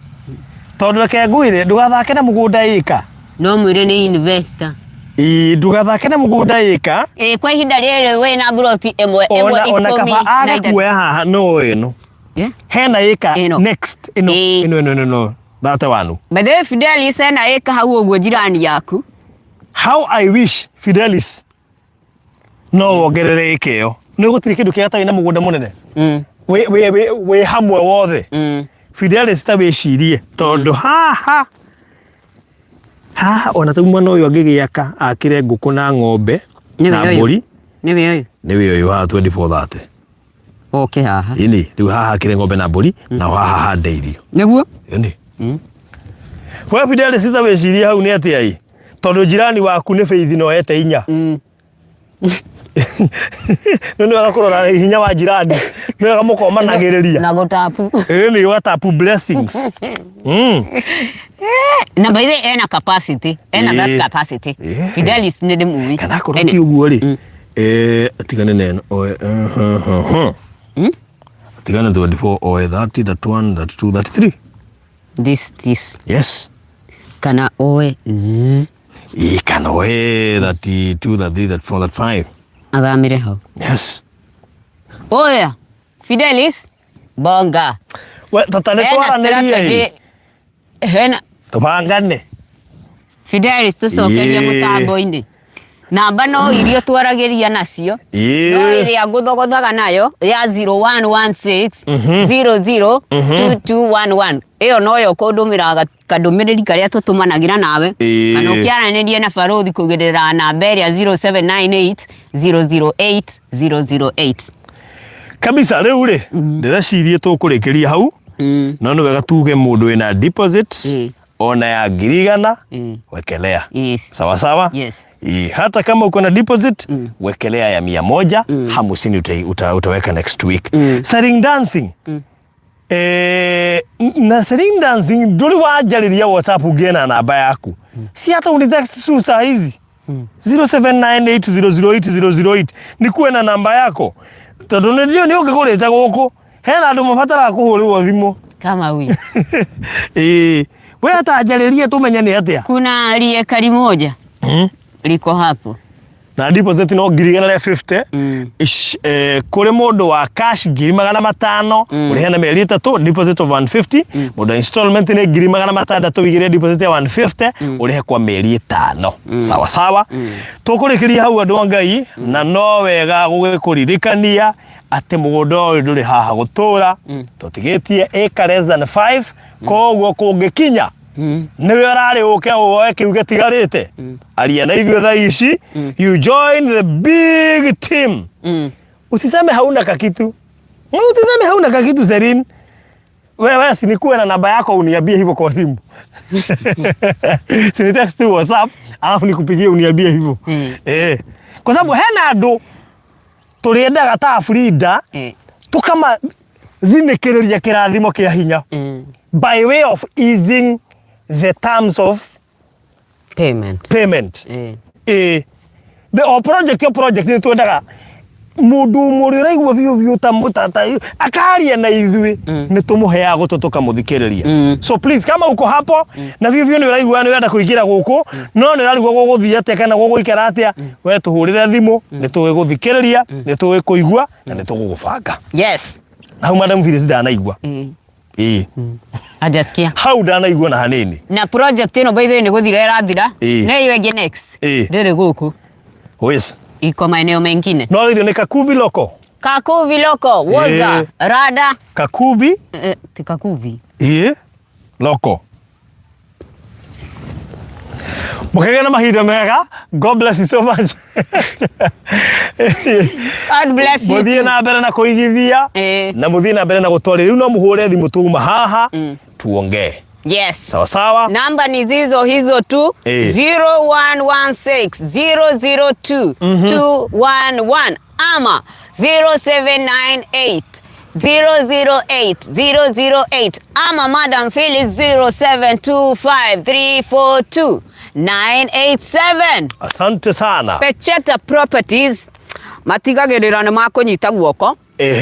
tondũ reke ngwĩre ndũgathake na mũgũnda ĩka. No mwĩre nĩ investor. Ĩ ndũgathake na mũgũnda ĩka. Ĩ kwa ihinda rĩrĩ wĩna mburoti ĩmwe ĩmwe Ona ona ikũmi kaba na aga ithatũ. kuoya haha no ĩno. Eh? Hena ĩka Ĩno. next ĩno Ĩ. ĩno ĩno ĩno 31. By the way, Fidelis ena ĩka hau ũguo jirani yaku. How I wish Fidelis no wongerere ĩka ĩyo. Nĩ gũtirĩ kĩndũ kĩega ta wĩna mũgũnda mũnene. Wĩ wĩ wĩ wĩ hamwe wothe. Fidelis ta wĩcirie tondũ haha haha ona ta mwana ũyũ angĩgĩaka akĩre ngũkũ na ng'ombe Nĩwe na ũyũ. mbũri Nĩwe ũyũ. nĩwe ũyũ haha 2430. Oke haha. Ĩni rĩu haha akĩre ng'ombe na mbũri na haha hande irio. Nĩguo? Ĩni. We Fidelis ta wĩcirie hau nĩ atĩa ĩ tondũ jirani waku nĩ Faith na oete inya. Nĩ wega kũrora hinya wa jirani nĩ wega mũkomanagĩrĩria. Na gũtapu. Ĩni ũgatapu blessings. Na by the way, ena capacity. Ena Ĩ. that capacity. Ĩ. Fidelis nĩ ndĩmũĩ. Kana akorwo Ena- ti ũguo rĩ eh, atigane na ĩno oe atigane 24 oe 30 31 32 33. This this. Yes. Kana oe z Ĩ kana oe 32 33 34 35. athamire hau. Yes. Oya, Fidelis, bonga. We tata nĩ Hena twaranĩrie ĩ strategy. Hena tũbangane. Fidelis tucokerie Ĩ. mũtambo-inĩ. Namba no iria twaragĩria nacio. Ĩ. No ĩrĩa ngũthogothaga nayo ya 0116 00 2211 ĩyo noyo ũkũndũmĩra kandũmĩrĩri karĩa tũtũmanagĩra nawe Ĩ. kana ũkĩaranĩrie na barũthi kũgerera namba ĩrĩa 0798 008 008. Kabisa rĩu rĩ ndĩrecirie tũkũrĩkĩria hau no nĩ wega tuge mũndũ wĩna deposit ona ya 100,000 wekelea. Yes. Sawa sawa. Yes. Ĩ, hata kama uko na deposit wekelea ya 150 uta, uta, utaweka next week. Selling dancing. Eh, na selling dancing ndũrĩ wanjarĩria WhatsApp ngĩe na namba yaku. Si hata unitext tu saa hizi. 0798008008 nikuwe na namba yako tondũ nĩ ndiũĩ nĩ ũngĩgũrĩte gũkũ hena andũ mabataraga kũhũrĩrwo thimũ. Kama huyu. Ĩ, we hata njarĩrie tũmenye nĩ atĩa. Kuna liekari moja liko hapo. Na deposit no 1,150. Ish, eh, kũrĩ mũndũ wa cash 500,000 ũrĩhe na mĩeri 3 deposit of 150 mũndũ wa installment nĩ 600,000 wĩigĩre deposit ya 150 ũrĩhe kwa mĩeri 5 sawa sawa. Tũkũrĩkĩria hau andũ a Ngai na no wega gũgĩkũririkania atĩ mũgũnda ũyũ ndũrĩ haha gũtũra tũtigĩtie acre less than 5 koguo kũngĩkinya nĩwe ũrarĩ ũke woe kĩu gĩtigarĩte aria na ithuĩ thaa ici you join the big team. Usiseme hauna kakitu, usiseme hauna kakitu Serin. Wewe si nikuwe na namba yako uniambie hivyo kwa simu. Si ni text tu WhatsApp alafu nikupigie uniambie hivyo. Eh. Kwa sababu hena andũ tũrĩendaga ta Frida tukama thinĩkĩrĩria kĩrathimo kĩa hinya by way of easing the terms of Payment. payment. Eh. The o project o project nĩ twendaga Mũndũ ũmwe ũrĩa ũraigua biũ biũ ta mũtata akaria na ithuĩ, nĩ tũmũheaga gũtũ tũkamũthikĩrĩria. So please, kama uko hapo na biũ biũ nĩ ũraigua nĩ ũrenda kũingĩra gũkũ, no nĩ ũrarigwo gũgũthiĩ atĩa kana gũgũikara atĩa, we tũhũrĩre thimũ, nĩ tũgũgũthikĩrĩria, nĩ tũgũkũigua na nĩ tũgũgũbanga. Na hau, Madam Phyllis, ndanaigua ĩĩ. Hajasikia. Hau ndanaigua na hanini. Na project ĩno, by the way, nĩ gũthira ĩrathira. Na ĩyo ĩngĩ next ndĩrĩ gũkũ. Wis. Iko maeneo mengine. No githio nĩ Kakuvi Loko. Kakuvi Loko woza. Rada. Kakuvi. Eh, ti Kakuvi. Ĩĩ, Loko. Mũkĩgĩa na mahinda mega. God bless you so much. God bless you Mũthiĩ too. na mbere na kũigithia na mũthiĩ na mbere na gũtwarĩra. Rĩu no mũhũre thimũ tuma haha tuongee. Sawa sawa. Namba ni zizo hizo tu. 0116 002 211 ama 0798 008 008 ama Madam Phyllis 0725 342 987. Asante sana. Pecheta Properties matigagĩrĩra nĩ makũnyita guoko,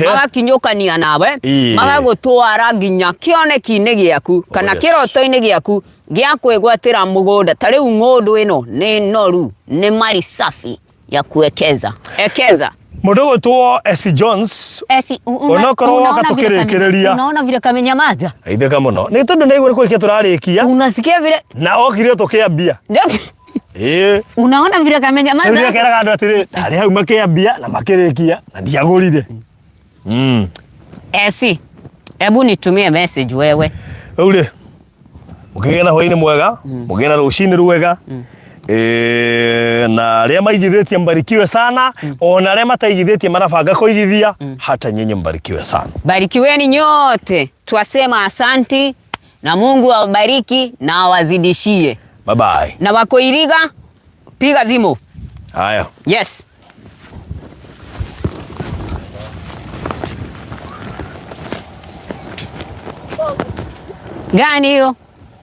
magakinyũkania nawe, magagũtwara nginya kĩoneki-inĩ gĩaku kana kĩroto-inĩ gĩaku gĩa kwĩgwatĩra mũgũnda. Ta rĩu ng'ũndũ ĩno nĩ noru, nĩ mali safi ya kuwekeza ekeza. Mũndũ gwĩtwo Essie Jones. Esi, Onokorwo woka unaona vile tũkĩrĩkĩrĩria. Unaona vile kamenyamaza. Aithĩka mũno nĩ tondũ nĩ igua nĩ kũrĩkia tũrarĩkia. Unasikia vile Na okire tũkĩambia, ĩĩ. Unaona vile Rĩu kamenyamaza. nĩakeraga andũ atĩrĩ, ndarĩ hau makĩambia na makĩrĩkia na ndiagũrire. Esi, hebu nitumie message wewe. Rĩu rĩ, mũkĩgĩe na hwainĩ mwega, mũgĩe na rũcinĩ rwega. Na arĩa maigithĩtie mbarikiwe sana, ona arĩa mataigithĩtie marabanga kũigithia, hata nyinyi mbarikiwe sana. Barikiweni nyote, twasema asanti na Mungu awabariki na awazidishie. Bye bye. Na wakoiriga, piga thimu. Haya. Yes. Gani hiyo?